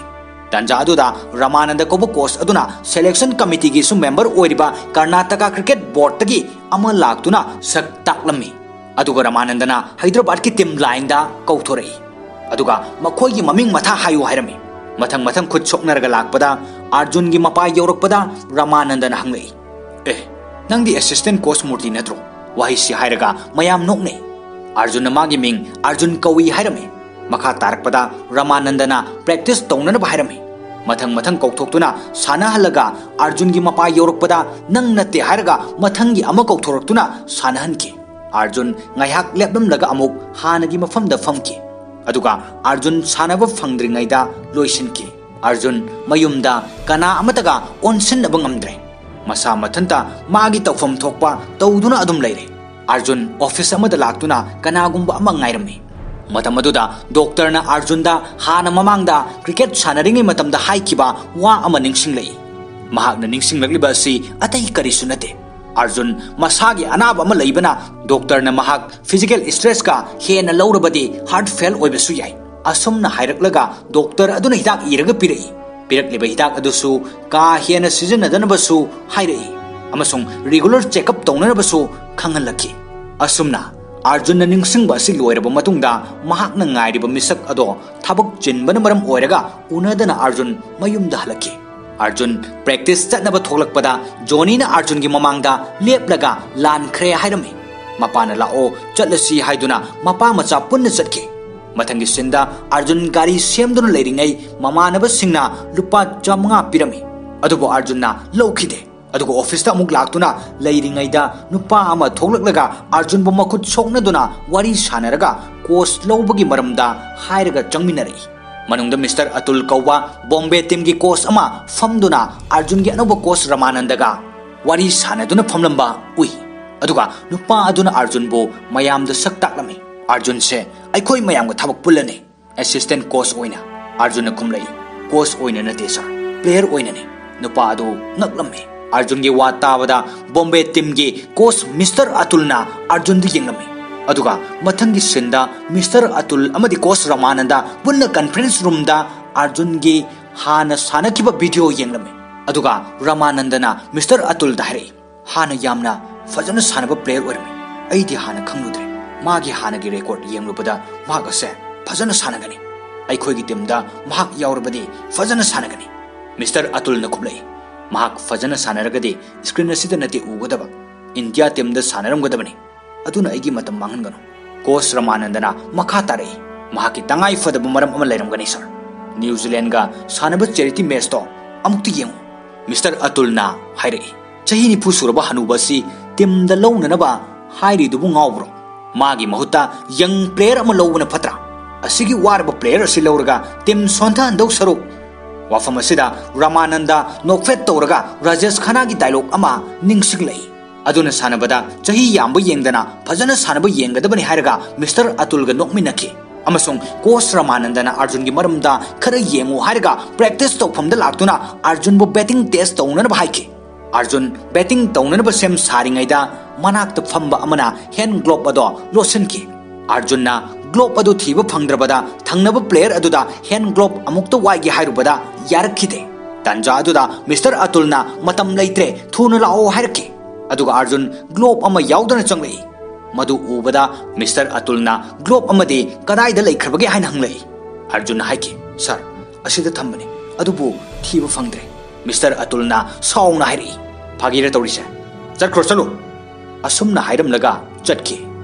ꯇꯥꯟꯖꯥ ꯑꯗꯨꯗ ꯔꯃꯥꯅꯟꯗ ꯀꯧꯕ coach ꯑꯗꯨꯅ selection committeeꯒꯤꯁꯨ member ꯑꯣꯏꯔꯤꯕ ꯀꯔꯅꯥꯇꯀꯥ cricket boardꯇꯒꯤ ꯑꯃ ꯂꯥꯛꯇꯨꯅ ꯁꯛ ꯇꯥꯛꯂꯝꯃꯤ꯫ ꯑꯗꯨꯒ ꯔꯃꯥꯅꯟꯗꯅ ꯍꯩꯗ꯭ꯔꯕꯥꯗꯀꯤ team lineꯗ ꯀꯧꯊꯣꯔꯛꯏ꯫ ꯑꯗꯨꯒ ꯃꯈꯣꯏꯒꯤ ꯃꯃꯤꯡ ꯃꯊꯥ ꯍꯥꯏꯌꯨ ꯍꯥꯏꯔꯝꯃꯤ꯫ ꯃꯊꯪ ꯃꯊꯪ ꯈꯨꯠ ꯁꯣꯛꯅꯔꯒ ꯂꯥꯛꯄꯗ ꯑꯔꯖꯨꯟꯒꯤ ꯃꯄꯥ ꯌꯧꯔꯛꯄꯗ ꯔꯃꯥꯅꯟꯗꯅ ꯍꯪꯂꯛꯏ, "ꯑꯦ, ꯅꯪꯗꯤ assistant coach ꯃꯨꯔꯇꯤ ꯅꯠꯇ꯭ꯔꯣ?" ꯋꯥꯍꯩꯁꯤ ꯍꯥꯏꯔꯒ ꯃꯌꯥꯝ ꯅꯣꯛꯅꯩ꯫ ꯑꯔꯖꯨꯟꯅ ꯃꯥꯒꯤ ꯃꯤꯡ ꯑꯔꯖꯨꯟ ꯀꯧꯏ ꯍꯥꯏꯔꯝꯃꯤ꯫ ꯃꯈꯥ ꯇꯥꯔꯛꯄꯗ ꯔꯃꯥꯅꯟꯗꯅ practice ꯇꯧꯅꯅꯕ ꯍꯥꯏꯔꯝꯃꯤ꯫ ꯃꯊꯪ ꯃꯊꯪ ꯀꯧꯊꯣꯛꯇꯨꯅ ꯁꯥꯟꯅꯍꯜꯂꯒ ꯑꯔꯖꯨꯟꯒꯤ ꯃꯄꯥ ꯌꯧꯔꯛꯄꯗ "ꯅꯪ ꯅꯠꯇꯦ" ꯍꯥꯏꯔꯒ ꯃꯊꯪꯒꯤ ꯑꯃ ꯀꯧꯊꯣꯔꯛꯇꯨꯅ ꯁꯥꯟꯅꯍꯟꯈꯤ꯫ ꯑꯔꯖꯨꯟ ꯉꯥꯏꯍꯥꯛ ꯂꯦꯞꯂꯝꯂꯒ ꯑꯃꯨꯛ ꯍꯥꯟꯅꯒꯤ ꯃꯐꯝꯗ ꯐꯝꯈꯤ꯫ ꯑꯗꯨꯒ ꯑꯔꯖꯨꯟ ꯁꯥꯟꯅꯕ ꯐꯪꯗ꯭ꯔꯤꯉꯩꯗ ꯂꯣꯏꯁꯤꯟꯈꯤ꯫ ꯑꯔꯖꯨꯟ ꯃꯌꯨꯝꯗ ꯀꯅꯥ ꯑꯃꯠꯇꯒ ꯑꯣꯟꯁꯤꯟꯅꯕ ꯉꯝꯗ꯭ꯔꯦ꯫ ꯃꯁꯥ ꯃꯊꯟꯇ ꯃꯥꯒꯤ ꯇꯧꯐꯝ ꯊꯣꯛꯄ ꯇꯧꯗꯨꯅ ꯑꯗꯨꯝ ꯂꯩꯔꯦ꯫ ꯑꯔꯖꯨꯟ office ꯑꯃꯗ ꯂꯥꯛꯇꯨꯅ ꯀꯅꯥꯒꯨꯝꯕ ꯑꯃ ꯉꯥꯏꯔꯝꯃꯤ꯫ ꯃꯇꯝ ꯑꯗꯨꯗ doctorꯅ ꯑꯔꯖꯨꯟꯗ ꯍꯥꯟꯅ ꯃꯃꯥꯡꯗ cricket ꯁꯥꯟꯅꯔꯤꯉꯩ ꯃꯇꯝꯗ ꯍꯥꯏꯈꯤꯕ ꯋꯥ ꯑꯃ ꯅꯤꯡꯁꯤꯡꯂꯛꯏ꯫ ꯃꯍꯥꯛꯅ ꯅꯤꯡꯁꯤꯡꯂꯛꯂꯤꯕ ꯑꯁꯤ ꯑꯇꯩ ꯀꯔꯤꯁꯨ ꯅꯠꯇꯦ꯫ ꯑꯔꯖꯨꯟ ꯃꯁꯥꯒꯤ ꯑꯅꯥꯕ ꯑꯃ ꯂꯩꯕꯅ doctorꯅ ꯃꯍꯥꯛ physical stressꯀ ꯍꯦꯟꯅ ꯂꯧꯔꯕꯗꯤ heart fail ꯑꯣꯏꯕꯁꯨ ꯌꯥꯏ꯫ ꯑꯁꯨꯝꯅ ꯍꯥꯏꯔꯛꯂꯒ doctor ꯑꯗꯨꯅ ꯍꯤꯗꯥꯛ ꯏꯔꯒ ꯄꯤꯔꯛꯏ꯫ ꯄꯤꯔꯛꯂꯤꯕ ꯍꯤꯗꯥꯛ ꯑꯗꯨꯁꯨ ꯀꯥ ꯍꯦꯟꯅ ꯁꯤꯖꯤꯟꯅꯗꯅꯕꯁꯨ ꯍꯥꯏꯔꯛꯏ ꯑꯃꯁꯨꯡ regular checkup ꯇꯧꯅꯅꯕꯁꯨ ꯈꯪꯍꯜꯂꯛꯈꯤ꯫ ꯑꯁꯨꯝꯅ ꯑꯔꯖꯨꯟꯅ ꯅꯤꯡꯁꯤꯡꯕ ꯑꯁꯤ ꯂꯣꯏꯔꯕ ꯃꯇꯨꯡꯗ ꯃꯍꯥꯛꯅ ꯉꯥꯏꯔꯤꯕ ꯃꯤꯁꯛ ꯑꯗꯣ ꯊꯕꯛ ꯆꯤꯟꯕꯅ ꯃꯔꯝ ꯑꯣꯏꯔꯒ ꯎꯅꯗꯅ ꯑꯔꯖꯨꯟ ꯃꯌꯨꯝꯗ ꯍꯜꯂꯛꯈꯤ꯫ ꯑꯔꯖꯨꯟ practice ꯆꯠꯅꯕ ꯊꯣꯛꯂꯛꯄꯗ ꯖꯣꯅꯤꯅ ꯑꯔꯖꯨꯟꯒꯤ ꯃꯃꯥꯡꯗ ꯂꯦꯞꯂꯒ ꯂꯥꯟꯈ꯭ꯔꯦ ꯍꯥꯏꯔꯝꯃꯤ꯫ ꯃꯄꯥꯅ "ꯂꯥꯛꯑꯣ, ꯆꯠꯂꯁꯤ" ꯍꯥꯏꯗꯨꯅ ꯃꯄꯥ ꯃꯆꯥ ꯄꯨꯟꯅ ꯆꯠꯈꯤ꯫ ꯃꯊꯪꯒꯤ sceneꯗ ꯑꯔꯖꯨꯟ ꯒꯥꯔꯤ ꯁꯦꯝꯗꯨꯅ ꯂꯩꯔꯤꯉꯩ ꯃꯃꯥꯟꯅꯕꯁꯤꯡꯅ ꯂꯨꯄꯥ ꯆꯥꯃꯉꯥ ꯄꯤꯔꯝꯃꯤ꯫ ꯑꯗꯨꯕꯨ ꯑꯔꯖꯨꯟꯅ ꯂꯧꯈꯤꯗꯦ꯫ ꯑꯗꯨꯒ officeꯇ ꯑꯃꯨꯛ ꯂꯥꯛꯇꯨꯅ ꯂꯩꯔꯤꯉꯩꯗ ꯅꯨꯄꯥ ꯑꯃ ꯊꯣꯛꯂꯛꯂꯒ ꯑꯔꯖꯨꯟꯕꯨ ꯃꯈꯨꯠ ꯁꯣꯛꯅꯗꯨꯅ ꯋꯥꯔꯤ ꯁꯥꯟꯅꯔꯒ coach ꯂꯧꯕꯒꯤ ꯃꯔꯝꯗ ꯍꯥꯏꯔꯒ ꯆꯪꯃꯤꯟꯅꯔꯛꯏ꯫ ꯃꯅꯨꯡꯗ Mister ꯑꯇꯨꯜ ꯀꯧꯕ Bombay teamꯒꯤ coach ꯑꯃ ꯐꯝꯗꯨꯅ ꯑꯔꯖꯨꯟꯒꯤ ꯑꯅꯧꯕ coach ꯔꯃꯥꯅꯟꯗꯒ ꯋꯥꯔꯤ ꯁꯥꯟꯅꯗꯨꯅ ꯐꯝꯂꯝꯕ ꯎꯏ꯫ ꯑꯗꯨꯒ ꯅꯨꯄꯥ ꯑꯗꯨꯅ ꯑꯔꯖꯨꯟꯕꯨ ꯃꯌꯥꯝꯗ ꯁꯛ ꯇꯥꯛꯂꯝꯃꯤ꯫ "ꯑꯔꯖꯨꯟꯁꯦ ꯑꯩꯈꯣꯏ ꯃꯌꯥꯝꯒ ꯊꯕꯛ ꯄꯨꯜꯂꯅꯤ, assistant coach ꯑꯣꯏꯅ", ꯑꯔꯖꯨꯟꯅ ꯈꯨꯝꯂꯛꯏ꯫ "Coach ꯑꯣꯏꯅ ꯅꯠꯇꯦ ꯁꯥꯔ, player ꯑꯣꯏꯅꯅꯤ"꯫ ꯅꯨꯄꯥ ꯑꯗꯨ ꯉꯛꯂꯝꯃꯤ꯫ ꯑꯔꯖꯨꯟꯒꯤ ꯋꯥ ꯇꯥꯕꯗ ꯕꯣꯝꯕꯦ teamꯒꯤ coach Mister ꯑꯇꯨꯜꯅ ꯑꯔꯖꯨꯟꯗ ꯌꯦꯡꯂꯝꯃꯤ꯫ ꯑꯗꯨꯒ ꯃꯊꯪꯒꯤ sceneꯗ Mister ꯑꯇꯨꯜ ꯑꯃꯗꯤ coach ꯔꯃꯥꯅꯟꯗ ꯄꯨꯟꯅ conference roomꯗ ꯑꯔꯖꯨꯟꯒꯤ ꯍꯥꯟꯅ ꯁꯥꯟꯅꯈꯤꯕ video ꯌꯦꯡꯂꯝꯃꯤ꯫ ꯑꯗꯨꯒ ꯔꯃꯥꯅꯟꯗꯅ Mister ꯑꯇꯨꯜꯗ ꯍꯥꯏꯔꯛꯏ, "ꯍꯥꯟꯅ ꯌꯥꯝꯅ ꯐꯖꯅ ꯁꯥꯟꯅꯕ player ꯑꯣꯏꯔꯝꯃꯤ꯫ ꯑꯩꯗꯤ ꯍꯥꯟꯅ ꯈꯪꯂꯨꯗ꯭ꯔꯦ꯫ ꯃꯥꯒꯤ ꯍꯥꯟꯅꯒꯤ record ꯌꯦꯡꯂꯨꯕꯗ ꯃꯍꯥꯛ ꯑꯁꯦ ꯐꯖꯅ ꯁꯥꯟꯅꯒꯅꯤ꯫ ꯑꯩꯈꯣꯏꯒꯤ teamꯗ ꯃꯍꯥꯛ ꯌꯥꯎꯔꯕꯗꯤ ꯐꯖꯅ ꯁꯥꯟꯅꯒꯅꯤ"꯫ Mister ꯑꯇꯨꯜꯅ ꯈꯨꯝꯂꯛꯏ, "ꯃꯍꯥꯛ ꯐꯖꯅ ꯁꯥꯟꯅꯔꯒꯗꯤ screen ꯑꯁꯤꯗ ꯅꯠꯇꯦ ꯎꯒꯗꯕ, India teamꯗ ꯁꯥꯟꯅꯔꯝꯒꯗꯕꯅꯤ꯫ ꯑꯗꯨꯅ ꯑꯩꯒꯤ ꯃꯇꯝ ꯃꯥꯡꯍꯟꯒꯅꯨ"꯫ Coach ꯔꯃꯥꯅꯟꯗꯅ ꯃꯈꯥ ꯇꯥꯔꯛꯏ, "ꯃꯍꯥꯛꯀꯤ ꯇꯉꯥꯏ ꯐꯗꯕ ꯃꯔꯝ ꯑꯃ ꯂꯩꯔꯝꯒꯅꯤ ꯁꯥꯔ꯫ New Zealandꯒ ꯁꯥꯟꯅꯕ charity matchꯇꯣ ꯑꯃꯨꯛꯇ ꯌꯦꯡꯉꯨ"꯫ Mister ꯑꯇꯨꯜꯅ ꯍꯥꯏꯔꯛꯏ, "ꯆꯍꯤ ꯅꯤꯐꯨ ꯁꯨꯔꯕ ꯍꯅꯨꯕ ꯑꯁꯤ teamꯗ ꯂꯧꯅꯅꯕ ꯍꯥꯏꯔꯤꯗꯨꯕꯨ ꯉꯥꯎꯕ꯭ꯔꯣ? ꯃꯥꯒꯤ ꯃꯍꯨꯠꯇ young player ꯑꯃ ꯂꯧꯕꯅ ꯐꯠꯇ꯭ꯔꯥ? ꯑꯁꯤꯒꯤ ꯋꯥꯔꯕ player ꯑꯁꯤ ꯂꯧꯔꯒ team ꯁꯣꯟꯊꯍꯟꯗꯧ ꯁꯔꯨꯛ"꯫ ꯋꯥꯐꯝ ꯑꯁꯤꯗ ꯔꯃꯥꯅꯟꯗ ꯅꯣꯛꯐꯦꯠ ꯇꯧꯔꯒ ꯔꯥꯖꯦꯁ ꯈꯟꯅꯥꯒꯤ dialogue ꯑꯃ ꯅꯤꯡꯁꯤꯡꯂꯛꯏ꯫ ꯑꯗꯨꯅ ꯁꯥꯟꯅꯕꯗ ꯆꯍꯤ ꯌꯥꯝꯕ ꯌꯦꯡꯗꯅ ꯐꯖꯅ ꯁꯥꯟꯅꯕ ꯌꯦꯡꯒꯗꯕꯅꯤ ꯍꯥꯏꯔꯒ Mister ꯑꯇꯨꯜꯒ ꯅꯣꯛꯃꯤꯟꯅꯈꯤ꯫ ꯑꯃꯁꯨꯡ coach ꯔꯃꯥꯅꯟꯗꯅ ꯑꯔꯖꯨꯟꯒꯤ ꯃꯔꯝꯗ ꯈꯔ ꯌꯦꯡꯉꯨ ꯍꯥꯏꯔꯒ practice ꯇꯧꯐꯝꯗ ꯂꯥꯛꯇꯨꯅ ꯑꯔꯖꯨꯟꯕꯨ batting test ꯇꯧꯅꯅꯕ ꯍꯥꯏꯈꯤ꯫ ꯑꯔꯖꯨꯟ batting ꯇꯧꯅꯅꯕ ꯁꯦꯝ ꯁꯥꯔꯤꯉꯩꯗ ꯃꯅꯥꯛꯇ ꯐꯝꯕ ꯑꯃꯅ hand glove ꯑꯗꯣ ꯂꯣꯠꯁꯤꯟꯈꯤ꯫ ꯑꯔꯖꯨꯟꯅ glove ꯑꯗꯨ ꯊꯤꯕ ꯐꯪꯗ꯭ꯔꯕꯗ ꯊꯪꯅꯕ player ꯑꯗꯨꯗ hand glove ꯑꯃꯨꯛꯇ ꯋꯥꯏꯒꯦ ꯍꯥꯏꯔꯨꯕꯗ ꯌꯥꯔꯛꯈꯤꯗꯦ꯫ ꯇꯟꯖꯥ ꯑꯗꯨꯗ Mister ꯑꯇꯨꯜꯅ "ꯃꯇꯝ ꯂꯩꯇ꯭ꯔꯦ, ꯊꯨꯅ ꯂꯥꯛꯑꯣ" ꯍꯥꯏꯔꯛꯈꯤ꯫ ꯑꯗꯨꯒ ꯑꯔꯖꯨꯟ glove ꯑꯃ ꯌꯥꯎꯗꯅ ꯆꯪꯂꯛꯏ꯫ ꯃꯗꯨ ꯎꯕꯗ Mister ꯑꯇꯨꯜꯅ glove ꯑꯃꯗꯤ ꯀꯗꯥꯏꯗ ꯂꯩꯈ꯭ꯔꯕꯒꯦ ꯍꯥꯏꯅ ꯍꯪꯂꯛꯏ꯫ ꯑꯔꯖꯨꯟꯅ ꯍꯥꯏꯈꯤ, "ꯁꯥꯔ, ꯑꯁꯤꯗ ꯊꯝꯕꯅꯤ, ꯑꯗꯨꯕꯨ ꯊꯤꯕ ꯐꯪꯗ꯭ꯔꯦ"꯫ Mister ꯑꯇꯨꯜꯅ ꯁꯥꯎꯅ ꯍꯥꯏꯔꯛꯏ, "ꯐꯥꯒꯤꯔ ꯇꯧꯔꯤꯁꯦ? ꯆꯠꯈ꯭ꯔꯣ, ꯆꯠꯂꯣ"꯫ ꯑꯁꯨꯝꯅ ꯍꯥꯏꯔꯝꯂꯒ ꯆꯠꯈꯤ꯫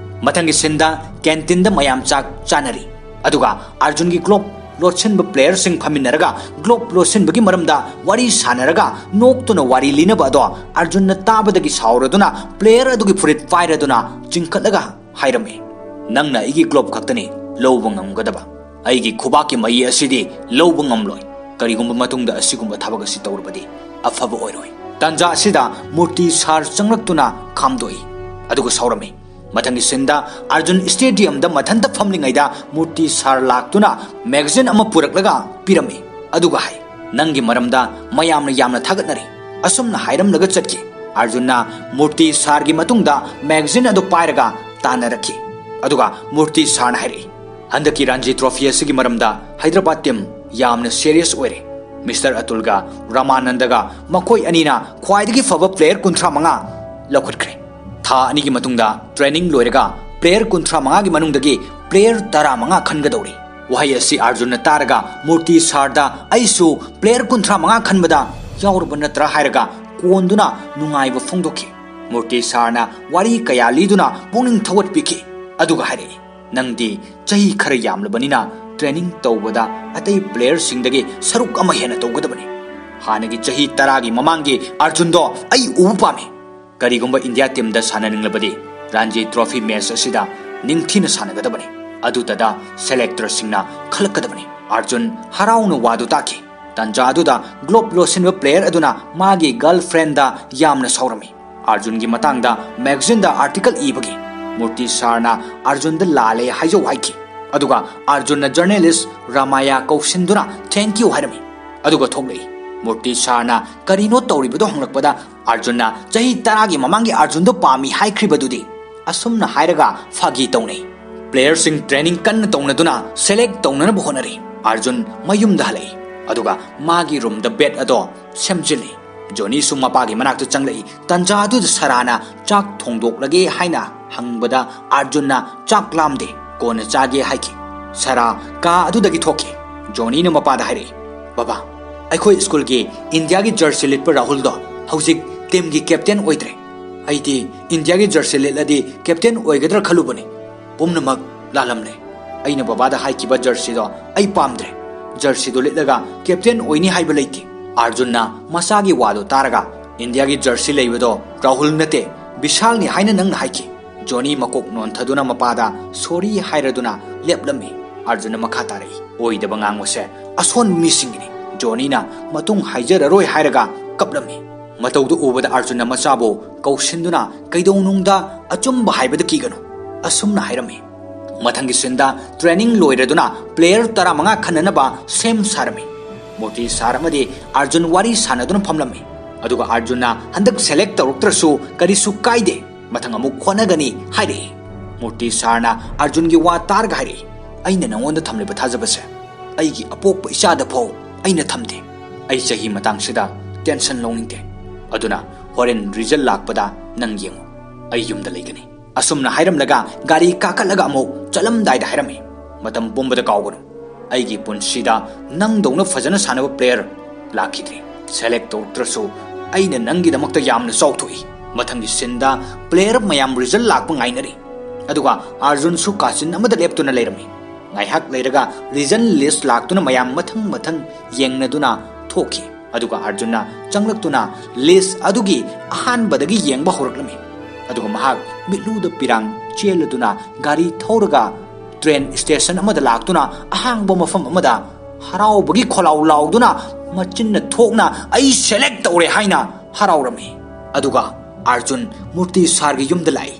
ꯃꯊꯪꯒꯤ sceneꯗ canteenꯗ ꯃꯌꯥꯝ ꯆꯥꯛ ꯆꯥꯅꯔꯤ꯫ ꯑꯗꯨꯒ ꯑꯔꯖꯨꯟꯒꯤ glove ꯂꯣꯠꯁꯤꯟꯕ playerꯁꯤꯡ ꯐꯝꯃꯤꯟꯅꯔꯒ glove ꯂꯣꯠꯁꯤꯟꯕꯒꯤ ꯃꯔꯝꯗ ꯋꯥꯔꯤ ꯁꯥꯟꯅꯔꯒ ꯅꯣꯛꯇꯨꯅ ꯋꯥꯔꯤ ꯂꯤꯅꯕ ꯑꯗꯣ ꯑꯔꯖꯨꯟꯅ ꯇꯥꯕꯗꯒꯤ ꯁꯥꯎꯔꯗꯨꯅ player ꯑꯗꯨꯒꯤ ꯐꯨꯔꯤꯠ ꯄꯥꯏꯔꯗꯨꯅ ꯆꯤꯡꯈꯠꯂꯒ ꯍꯥꯏꯔꯝꯃꯤ, "ꯅꯪꯅ ꯑꯩꯒꯤ glove ꯈꯛꯇꯅꯤ ꯂꯧꯕ ꯉꯝꯒꯗꯕ꯫ ꯑꯩꯒꯤ ꯈꯨꯕꯥꯛꯀꯤ ꯃꯌꯤ ꯑꯁꯤꯗꯤ ꯂꯧꯕ ꯉꯝꯂꯣꯏ꯫ ꯀꯔꯤꯒꯨꯝꯕ ꯃꯇꯨꯡꯗ ꯑꯁꯤꯒꯨꯝꯕ ꯊꯕꯛ ꯑꯁꯤ ꯇꯧꯔꯕꯗꯤ ꯑꯐꯕ ꯑꯣꯏꯔꯣꯏ"꯫ ꯇꯥꯟꯖꯥ ꯑꯁꯤꯗ ꯃꯨꯔꯇꯤ ꯁꯥꯔ ꯆꯪꯂꯛꯇꯨꯅ ꯈꯥꯝꯗꯣꯛꯏ꯫ ꯑꯗꯨꯒ ꯁꯥꯎꯔꯝꯃꯤ꯫ ꯃꯊꯪꯒꯤ sceneꯗ ꯑꯔꯖꯨꯟ stadiumꯗ ꯃꯊꯟꯇ ꯐꯝꯂꯤꯉꯩꯗ ꯃꯨꯔꯇꯤ ꯁꯥꯔ ꯂꯥꯛꯇꯨꯅ magazine ꯑꯃ ꯄꯨꯔꯛꯂꯒ ꯄꯤꯔꯝꯃꯤ꯫ ꯑꯗꯨꯒ ꯍꯥꯏ, "ꯅꯪꯒꯤ ꯃꯔꯝꯗ ꯃꯌꯥꯝꯅ ꯌꯥꯝꯅ ꯊꯥꯒꯠꯅꯔꯤ"꯫ ꯑꯁꯨꯝꯅ ꯍꯥꯏꯔꯝꯂꯒ ꯆꯠꯈꯤ꯫ ꯑꯥꯔꯖꯨꯟꯅ ꯃꯨꯔꯇꯤ ꯁꯥꯔꯒꯤ ꯃꯇꯨꯡꯗ ꯃꯦꯒꯥꯖꯤꯟ ꯑꯗꯨ ꯄꯥꯏꯔꯒ ꯇꯥꯟꯅꯔꯛꯈꯤ꯫ ꯑꯗꯨꯒ ꯃꯨꯔꯇꯤ ꯁꯥꯔꯅ ꯍꯥꯏꯔꯛꯏ, "ꯍꯟꯗꯛꯀꯤ ꯔꯥꯟꯖꯤ ꯇ꯭ꯔꯣꯐꯤ ꯑꯁꯤꯒꯤ ꯃꯔꯝꯗ ꯍꯥꯏꯗ꯭ꯔꯕꯥꯗ ꯇꯤꯝ ꯌꯥꯝꯅ ꯁꯤꯔꯤꯌꯁ ꯑꯣꯏꯔꯦ꯫ ꯃꯤꯁꯇꯔ ꯑꯇꯨꯜꯒ ꯔꯃꯥꯅꯟꯗꯒ ꯃꯈꯣꯏ ꯑꯅꯤꯅ ꯈ꯭ꯋꯥꯏꯗꯒꯤ ꯐꯕ ꯄ꯭ꯂꯦꯌꯔ ꯀꯨꯟꯊ꯭ꯔꯥ ꯃꯉꯥ ꯂꯧꯈꯠꯈ꯭ꯔꯦ꯫ ꯊꯥ ꯑꯅꯤꯒꯤ ꯃꯇꯨꯡꯗ ꯇ꯭ꯔꯦꯅꯤꯡ ꯂꯣꯏꯔꯒ ꯄ꯭ꯂꯦꯌꯔ ꯀꯨꯟꯊ꯭ꯔꯥ ꯃꯉꯥꯒꯤ ꯃꯅꯨꯡꯗꯒꯤ ꯄ꯭ꯂꯦꯌꯔ ꯇꯔꯥ ꯃꯉꯥ ꯈꯟꯒꯗꯧꯔꯤ"꯫ ꯋꯥꯍꯩ ꯑꯁꯤ ꯑꯥꯔꯖꯨꯟꯅ ꯇꯥꯔꯒ ꯃꯨꯔꯇꯤ ꯁꯥꯔꯗ, "ꯑꯩꯁꯨ ꯄ꯭ꯂꯦꯌꯔ ꯀꯨꯟꯊ꯭ꯔꯥ ꯃꯉꯥ ꯈꯟꯕꯗ ꯌꯥꯎꯔꯕ ꯅꯠꯇ꯭ꯔꯥ?" ꯍꯥꯏꯔꯒ ꯀꯣꯟꯗꯨꯅ ꯅꯨꯡꯉꯥꯏꯕ ꯐꯣꯡꯗꯣꯛꯈꯤ꯫ ꯃꯨꯔꯇꯤ ꯁꯥꯔꯅ ꯋꯥꯔꯤ ꯀꯌꯥ ꯂꯤꯗꯨꯅ ꯄꯨꯛꯅꯤꯡ ꯊꯧꯒꯠꯄꯤꯈꯤ꯫ ꯑꯗꯨꯒ ꯍꯥꯏꯔꯛꯏ, "ꯅꯪꯗꯤ ꯆꯍꯤ ꯈꯔ ꯌꯥꯝꯂꯕꯅꯤꯅ ꯇ꯭ꯔꯦꯅꯤꯡ ꯇꯧꯕꯗ ꯑꯇꯩ ꯄ꯭ꯂꯦꯌꯔꯁꯤꯡꯗꯒꯤ ꯁꯔꯨꯛ ꯑꯃ ꯍꯦꯟꯅ ꯇꯧꯒꯗꯕꯅꯤ꯫ ꯍꯥꯟꯅꯒꯤ ꯆꯍꯤ ꯇꯔꯥꯒꯤ ꯃꯃꯥꯡꯒꯤ ꯑꯥꯔꯖꯨꯟꯗꯣ ꯑꯩ ꯎꯕ ꯄꯥꯝꯃꯤ꯫ ꯀꯔꯤꯒꯨꯝꯕ ꯏꯟꯗꯤꯌꯥ ꯇꯤꯝꯗ ꯁꯥꯟꯅꯅꯤꯡꯂꯕꯗꯤ ꯔꯥꯟꯖꯤ ꯇ꯭ꯔꯣꯐꯤ ꯃꯦꯆ ꯑꯁꯤꯗ ꯅꯤꯡꯊꯤꯅ ꯁꯥꯟꯅꯒꯗꯕꯅꯤ꯫ ꯑꯗꯨꯗꯗ ꯁꯦꯂꯦꯛꯇꯔꯁꯤꯡꯅ ꯈꯜꯂꯛꯀꯗꯕꯅꯤ"꯫ ꯑꯥꯔꯖꯨꯟ ꯍꯔꯥꯎꯅ ꯋꯥꯗꯨ ꯇꯥꯈꯤ꯫ ꯇꯥꯟꯖꯥ ꯑꯗꯨꯗ ꯒ꯭ꯂꯣꯕ ꯂꯣꯠꯁꯤꯟꯕ ꯄ꯭ꯂꯦꯌꯔ ꯑꯗꯨꯅ ꯃꯥꯒꯤ ꯒꯔꯜꯐ꯭ꯔꯦꯟꯗ ꯌꯥꯝꯅ ꯁꯥꯎꯔꯝꯃꯤ꯫ ꯑꯥꯔꯖꯨꯟꯒꯤ ꯃꯇꯥꯡꯗ ꯃꯦꯒꯥꯖꯤꯟꯗ ꯑꯥꯔꯇꯤꯀꯜ ꯏꯕꯒꯤ ꯃꯨꯔꯇꯤ ꯁꯥꯔꯅ ꯑꯥꯔꯖꯨꯟꯗ ꯂꯥꯜꯂꯦ ꯍꯥꯏꯖꯧ ꯍꯥꯏꯈꯤ꯫ ꯑꯗꯨꯒ ꯑꯥꯔꯖꯨꯟꯅ ꯖꯔꯅꯦꯂꯤꯁ ꯔꯥꯃꯥꯌꯥ ꯀꯧꯁꯤꯟꯗꯨꯅ "ꯊꯦꯡꯀ꯭ꯌꯨ" ꯍꯥꯏꯔꯝꯃꯤ꯫ ꯑꯗꯨꯒ ꯊꯣꯛꯂꯛꯏ꯫ ꯃꯨꯔꯇꯤ ꯁꯥꯔꯅ ꯀꯔꯤꯅꯣ ꯇꯧꯔꯤꯕꯗꯣ ꯍꯪꯂꯛꯄꯗ ꯑꯥꯔꯖꯨꯟꯅ ꯆꯍꯤ ꯇꯔꯥꯒꯤ ꯃꯃꯥꯡꯒꯤ ꯑꯥꯔꯖꯨꯟꯗꯣ ꯄꯥꯝꯃꯤ ꯍꯥꯏꯈ꯭ꯔꯤꯕꯗꯨꯗꯤ꯫ ꯑꯁꯨꯝꯅ ꯍꯥꯏꯔꯒ ꯐꯥꯒꯤ ꯇꯧꯅꯩ꯫ ꯄ꯭ꯂꯦꯌꯔꯁꯤꯡ ꯇ꯭ꯔꯦꯅꯤꯡ ꯀꯟꯅ ꯇꯧꯅꯗꯨꯅ ꯁꯦꯂꯦꯛ ꯇꯧꯅꯅꯕ ꯍꯣꯠꯅꯔꯤ꯫ ꯑꯥꯔꯖꯨꯟ ꯃꯌꯨꯝꯗ ꯍꯜꯂꯛꯏ꯫ ꯑꯗꯨꯒ ꯃꯥꯒꯤ ꯔꯨꯝꯗ ꯕꯦꯠ ꯑꯗꯣ ꯁꯦꯝꯖꯤꯜꯂꯤ꯫ ꯖꯣꯅꯤꯁꯨ ꯃꯄꯥꯒꯤ ꯃꯅꯥꯛꯇ ꯆꯪꯂꯛꯏ꯫ ꯇꯟꯖꯥ ꯑꯗꯨꯗ ꯁꯔꯥꯅ "ꯆꯥꯛ ꯊꯣꯡꯗꯣꯛꯂꯒꯦ" ꯍꯥꯏꯅ ꯍꯪꯕꯗ ꯑꯥꯔꯖꯨꯟꯅ "ꯆꯥꯛ ꯂꯥꯝꯗꯦ, ꯀꯣꯟꯅ ꯆꯥꯒꯦ" ꯍꯥꯏꯈꯤ꯫ ꯁꯔꯥ ꯀꯥ ꯑꯗꯨꯗꯒꯤ ꯊꯣꯛꯈꯤ꯫ ꯖꯣꯅꯤꯅ ꯃꯄꯥꯗ ꯍꯥꯏꯔꯛꯏ, "ꯕꯕꯥ, ꯑꯩꯈꯣꯏ ꯁ꯭ꯀꯨꯜꯒꯤ ꯏꯟꯗꯤꯌꯥꯒꯤ ꯖꯔꯁꯤ ꯂꯤꯠꯄ ꯔꯥꯍꯨꯜꯗꯣ ꯍꯧꯖꯤꯛ ꯇꯤꯝꯒꯤ ꯀꯦꯞꯇꯦꯟ ꯑꯣꯏꯗ꯭ꯔꯦ꯫ ꯑꯩꯗꯤ ꯏꯟꯗꯤꯌꯥꯒꯤ ꯖꯔꯁꯤ ꯂꯤꯠꯂꯗꯤ ꯀꯦꯞꯇꯦꯟ ꯑꯣꯏꯒꯗ꯭ꯔꯥ ꯈꯜꯂꯨꯕꯅꯤ꯫ ꯄꯨꯝꯅꯃꯛ ꯂꯥꯜꯂꯝꯂꯦ꯫ ꯑꯩꯅ ꯕꯕꯥꯗ ꯍꯥꯏꯈꯤꯕ ꯖꯔꯁꯤꯗꯣ ꯑꯩ ꯄꯥꯝꯗ꯭ꯔꯦ꯫ ꯖꯔꯁꯤꯗꯣ ꯂꯤꯠꯂꯒ ꯀꯦꯞꯇꯦꯟ ꯑꯣꯏꯅꯤ ꯍꯥꯏꯕ ꯂꯩꯇꯦ"꯫ ꯑꯥꯔꯖꯨꯟꯅ ꯃꯆꯥꯒꯤ ꯋꯥꯗꯣ ꯇꯥꯔꯒ, "ꯏꯟꯗꯤꯌꯥꯒꯤ ꯖꯔꯁꯤ ꯂꯩꯕꯗꯣ ꯔꯥꯍꯨꯜ ꯅꯠꯇꯦ, ꯕꯤꯁꯥꯜꯅꯤ ꯍꯥꯏꯅ ꯅꯪꯅ ꯍꯥꯏꯈꯤ"꯫ ꯖꯣꯅꯤ ꯃꯀꯣꯛ ꯅꯣꯟꯊꯗꯨꯅ ꯃꯄꯥꯗ ꯁꯣꯔꯤ ꯍꯥꯏꯔꯗꯨꯅ ꯂꯦꯞꯂꯝꯃꯤ꯫ ꯑꯥꯔꯖꯨꯟꯅ ꯃꯈꯥ ꯇꯥꯔꯛꯏ, "ꯑꯣꯏꯗꯕ ꯉꯥꯡꯕꯁꯦ ꯑꯁꯣꯟꯕ ꯃꯤꯁꯤꯡꯒꯤꯅꯤ"꯫ ꯖꯣꯅꯤꯅ ꯃꯇꯨꯡ ꯍꯥꯏꯖꯔꯔꯣꯏ ꯍꯥꯏꯔꯒ ꯀꯞꯂꯝꯃꯤ꯫ ꯃꯇꯧꯗꯨ ꯎꯕꯗ ꯑꯥꯔꯖꯨꯟꯅ ꯃꯆꯥꯕꯨ ꯀꯧꯁꯤꯟꯗꯨꯅ, "ꯀꯩꯗꯧꯅꯨꯡꯗ ꯑꯆꯨꯝꯕ ꯍꯥꯏꯕꯗ ꯀꯤꯒꯅꯨ" ꯑꯁꯨꯝꯅ ꯍꯥꯏꯔꯝꯃꯤ꯫ ꯃꯊꯪꯒꯤ ꯁꯤꯟꯗ ꯇ꯭ꯔꯦꯅꯤꯡ ꯂꯣꯏꯔꯗꯨꯅ ꯄ꯭ꯂꯦꯌꯔ ꯇꯔꯥꯃꯉꯥ ꯈꯟꯅꯅꯕ ꯁꯦꯝ ꯁꯥꯔꯝꯃꯤ꯫ ꯃꯨꯔꯇꯤ ꯁꯥꯔ ꯑꯃꯗꯤ ꯑꯥꯔꯖꯨꯟ ꯋꯥꯔꯤ ꯁꯥꯟꯅꯗꯨꯅ ꯐꯝꯂꯝꯃꯤ꯫ ꯑꯗꯨꯒ ꯑꯥꯔꯖꯨꯟꯅ ꯍꯟꯗꯛ ꯁꯦꯂꯦꯛ ꯇꯧꯔꯛꯇ꯭ꯔꯁꯨ ꯀꯔꯤꯁꯨ ꯀꯥꯏꯗꯦ, ꯃꯊꯪ ꯑꯃꯨꯛ ꯍꯣꯠꯅꯒꯅꯤ ꯍꯥꯏꯔꯛꯏ꯫ ꯃꯨꯔꯇꯤ ꯁꯥꯔꯅ ꯑꯥꯔꯖꯨꯟꯒꯤ ꯋꯥ ꯇꯥꯔꯒ ꯍꯥꯏꯔꯛꯏ, "ꯑꯩꯅ ꯅꯉꯣꯟꯗ ꯊꯝꯂꯤꯕ ꯊꯥꯖꯕꯁꯦ ꯑꯩꯒꯤ ꯑꯄꯣꯛꯄ ꯏꯆꯥꯗ ꯐꯥꯎ ꯑꯩꯅ ꯊꯝꯗꯦ꯫ ꯑꯩ ꯆꯍꯤ ꯃꯇꯥꯡꯁꯤꯗ ꯇꯦꯟꯁꯟ ꯂꯧꯅꯤꯡꯗꯦ꯫ ꯑꯗꯨꯅ ꯍꯣꯔꯦꯟ ꯔꯤꯖꯜ ꯂꯥꯛꯄꯗ ꯅꯪ ꯌꯦꯡꯉꯨ, ꯑꯩ ꯌꯨꯝꯗ ꯂꯩꯒꯅꯤ"꯫ ꯑꯁꯨꯝꯅ ꯍꯥꯏꯔꯝꯂꯒ ꯒꯥꯔꯤ ꯀꯥꯈꯠꯂꯒ ꯑꯃꯨꯛ ꯆꯠꯂꯝꯗꯥꯏꯗ ꯍꯥꯏꯔꯝꯃꯤ, "ꯃꯇꯝ ꯄꯨꯝꯕꯗ ꯀꯥꯎꯒꯅꯨ, ꯑꯩꯒꯤ ꯄꯨꯟꯁꯤꯗ ꯅꯪꯗꯧꯅ ꯐꯖꯅ ꯁꯥꯟꯅꯕ ꯄ꯭ꯂꯦꯌꯔ ꯂꯥꯛꯈꯤꯗ꯭ꯔꯤ꯫ ꯁꯦꯂꯦꯛ ꯇꯧꯔꯛꯇ꯭ꯔꯁꯨ ꯑꯩꯅ ꯅꯪꯒꯤꯗꯃꯛꯇ ꯌꯥꯝꯅ ꯆꯥꯎꯊꯣꯛꯏ"꯫ ꯃꯊꯪꯒꯤ ꯁꯤꯟꯗ ꯄ꯭ꯂꯦꯌꯔ ꯃꯌꯥꯝ ꯔꯤꯖꯜ ꯂꯥꯛꯄ ꯉꯥꯏꯅꯔꯤ꯫ ꯑꯗꯨꯒ ꯑꯥꯔꯖꯨꯟꯁꯨ ꯀꯥꯆꯤꯟ ꯑꯃꯗ ꯂꯦꯞꯇꯨꯅ ꯂꯩꯔꯝꯃꯤ꯫ ꯉꯥꯏꯍꯥꯛ ꯂꯩꯔꯒ ꯔꯤꯖꯜ ꯂꯤꯁ ꯂꯥꯛꯇꯨꯅ ꯃꯌꯥꯝ ꯃꯊꯪ ꯃꯊꯪ ꯌꯦꯡꯅꯗꯨꯅ ꯊꯣꯛꯈꯤ꯫ ꯑꯗꯨꯒ ꯑꯥꯔꯖꯨꯟꯅ ꯆꯪꯂꯛꯇꯨꯅ ꯂꯤꯁ ꯑꯗꯨꯒꯤ ꯑꯍꯥꯟꯕꯗꯒꯤ ꯌꯦꯡꯕ ꯍꯧꯔꯛꯂꯝꯃꯤ꯫ ꯑꯗꯨꯒ ꯃꯍꯥꯛ ꯃꯤꯠꯂꯨꯗ ꯄꯤꯔꯥꯡ ꯆꯦꯜꯂꯗꯨꯅ ꯒꯥꯔꯤ ꯊꯧꯔꯒ ꯇ꯭ꯔꯦꯟ ꯁ꯭ꯇꯦꯁꯟ ꯑꯃꯗ ꯂꯥꯛꯇꯨꯅ ꯑꯍꯥꯡꯕ ꯃꯐꯝ ꯑꯃꯗ ꯍꯔꯥꯎꯕꯒꯤ ꯈꯣꯜꯂꯥꯎ ꯂꯥꯎꯗꯨꯅ ꯃꯆꯤꯟꯅ ꯊꯣꯛꯅ "ꯑꯩ ꯁꯦꯂꯦꯛ ꯇꯧꯔꯦ" ꯍꯥꯏꯅ ꯍꯔꯥꯎꯔꯝꯃꯤ꯫ ꯑꯗꯨꯒ ꯑꯥꯔꯖꯨꯟ ꯃꯨꯔꯇꯤ ꯁꯥꯔꯒꯤ ꯌꯨꯝꯗ ꯂꯥꯛꯏ꯫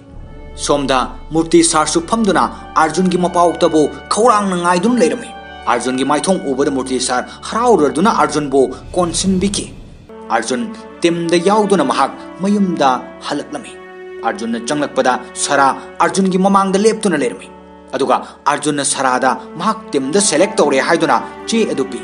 ꯁꯣꯝꯗ ꯃꯨꯔꯇꯤ ꯁꯥꯔꯁꯨ ꯐꯝꯗꯨꯅ ꯑꯥꯔꯖꯨꯟꯒꯤ ꯃꯄꯥꯎꯛꯇꯕꯨ ꯈꯧꯔꯥꯡꯅ ꯉꯥꯏꯗꯨꯅ ꯂꯩꯔꯝꯃꯤ꯫ ꯑꯥꯔꯖꯨꯟꯒꯤ ꯃꯥꯏꯊꯣꯡ ꯎꯕꯗ ꯃꯨꯔꯇꯤ ꯁꯥꯔ ꯍꯔꯥꯎꯔꯗꯨꯅ ꯑꯥꯔꯖꯨꯟꯕꯨ ꯀꯣꯟꯁꯤꯟꯕꯤꯈꯤ꯫ ꯑꯥꯔꯖꯨꯟ ꯇꯤꯝꯗ ꯌꯥꯎꯗꯨꯅ ꯃꯍꯥꯛ ꯃꯌꯨꯝꯗ ꯍꯜꯂꯛꯂꯝꯃꯤ꯫ ꯑꯥꯔꯖꯨꯟꯅ ꯆꯪꯂꯛꯄꯗ ꯁꯥꯔꯥ ꯑꯥꯔꯖꯨꯟꯒꯤ ꯃꯃꯥꯡꯗ ꯂꯦꯞꯇꯨꯅ ꯂꯩꯔꯝꯃꯤ꯫ ꯑꯗꯨꯒ ꯑꯥꯔꯖꯨꯟꯅ ꯁꯥꯔꯥꯗ ꯃꯍꯥꯛ ꯇꯤꯝꯗ ꯁꯦꯂꯦꯛ ꯇꯧꯔꯦ ꯍꯥꯏꯗꯨꯅ ꯆꯦ ꯑꯗꯨ ꯄꯤ꯫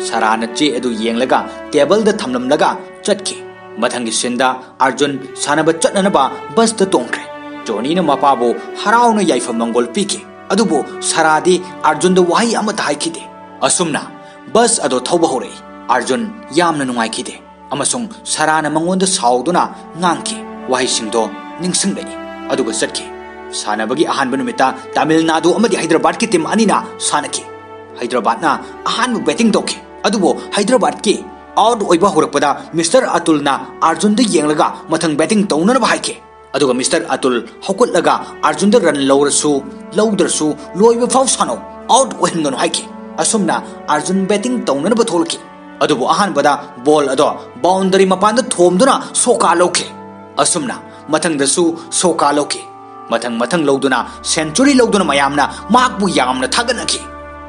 ꯁꯥꯔꯥꯅ ꯆꯦ ꯑꯗꯨ ꯌꯦꯡꯂꯒ ꯇꯦꯕꯜꯗ ꯊꯝꯂꯝꯂꯒ ꯆꯠꯈꯤ꯫ ꯃꯊꯪꯒꯤ ꯁꯤꯟꯗ ꯑꯥꯔꯖꯨꯟ ꯁꯥꯟꯅꯕ ꯆꯠꯅꯅꯕ ꯕꯁꯇ ꯇꯣꯡꯈ꯭ꯔꯦ꯫ ꯖꯣꯅꯤꯅ ꯃꯄꯥꯕꯨ ꯍꯔꯥꯎꯅ ꯌꯥꯏꯐ ꯃꯪꯒꯣꯜ ꯄꯤꯈꯤ꯫ ꯑꯗꯨꯕꯨ ꯁꯥꯔꯥꯗꯤ ꯑꯥꯔꯖꯨꯟꯗ ꯋꯥꯍꯩ ꯑꯃꯠꯇ ꯍꯥꯏꯈꯤꯗꯦ꯫ ꯑꯁꯨꯝꯅ ꯕꯁ ꯑꯗꯣ ꯊꯧꯕ ꯍꯧꯔꯛꯏ꯫ ꯑꯥꯔꯖꯨꯟ ꯌꯥꯝꯅ ꯅꯨꯡꯉꯥꯏꯈꯤꯗꯦ ꯑꯃꯁꯨꯡ ꯁꯥꯔꯥꯅ ꯃꯉꯣꯟꯗ ꯁꯥꯎꯗꯨꯅ ꯉꯥꯡꯈꯤ꯫ ꯋꯥꯍꯩꯁꯤꯡꯗꯣ ꯅꯤꯡꯁꯤꯡꯂꯛꯏ꯫ ꯑꯗꯨꯒ ꯆꯠꯈꯤ꯫ ꯁꯥꯟꯅꯕꯒꯤ ꯑꯍꯥꯟꯕ ꯅꯨꯃꯤꯠꯇ ꯇꯥꯃꯤꯜ ꯅꯥꯗꯨ ꯑꯃꯗꯤ ꯍꯩꯗ꯭ꯔꯕꯥꯗꯀꯤ ꯇꯤꯝ ꯑꯅꯤꯅ ꯁꯥꯟꯅꯈꯤ꯫ ꯍꯩꯗ꯭ꯔꯕꯥꯗꯅ ꯑꯍꯥꯟꯕ ꯕꯦꯇꯤꯡ ꯇꯧꯈꯤ꯫ ꯑꯗꯨꯕꯨ ꯍꯩꯗ꯭ꯔꯕꯥꯗꯀꯤ ꯑꯥꯎꯠ ꯑꯣꯏꯕ ꯍꯧꯔꯛꯄꯗ ꯃꯤꯁꯇꯔ ꯑꯇꯨꯜꯅ ꯑꯥꯔꯖꯨꯟꯗ ꯌꯦꯡꯂꯒ ꯃꯊꯪ ꯕꯦꯇꯤꯡ ꯇꯧꯅꯅꯕ ꯍꯥꯏꯈꯤ꯫ ꯑꯗꯨꯒ ꯃꯤꯁꯇꯔ ꯑꯇꯨꯜ ꯍꯧꯒꯠꯂꯒ ꯑꯥꯔꯖꯨꯟꯗ ꯔꯟ ꯂꯧꯔꯁꯨ ꯂꯧꯗ꯭ꯔꯁꯨ ꯂꯣꯏꯕ ꯐꯥꯎ ꯁꯥꯟꯅꯧ, ꯑꯥꯎꯠ ꯑꯣꯏꯍꯟꯒꯅꯨ ꯍꯥꯏꯈꯤ꯫ ꯑꯁꯨꯝꯅ ꯑꯥꯔꯖꯨꯟ ꯕꯦꯇꯤꯡ ꯇꯧꯅꯅꯕ ꯊꯣꯛꯂꯛꯈꯤ꯫ ꯑꯗꯨꯕꯨ ꯑꯍꯥꯟꯕꯗ ꯕꯣꯜ ꯑꯗꯣ ꯕꯥꯎꯟꯗꯔꯤ ꯃꯄꯥꯟꯗ ꯊꯣꯝꯗꯨꯅ ꯁꯣꯀꯥ ꯂꯧꯈꯤ꯫ ꯑꯁꯨꯝꯅ ꯃꯊꯪꯗꯁꯨ ꯁꯣꯀꯥ ꯂꯧꯈꯤ꯫ ꯃꯊꯪ ꯃꯊꯪ ꯂꯧꯗꯨꯅ ꯁꯦꯟꯆꯨꯔꯤ ꯂꯧꯗꯨꯅ ꯃꯌꯥꯝꯅ ꯃꯍꯥꯛꯄꯨ ꯌꯥꯝꯅ ꯊꯥꯒꯠꯅꯈꯤ꯫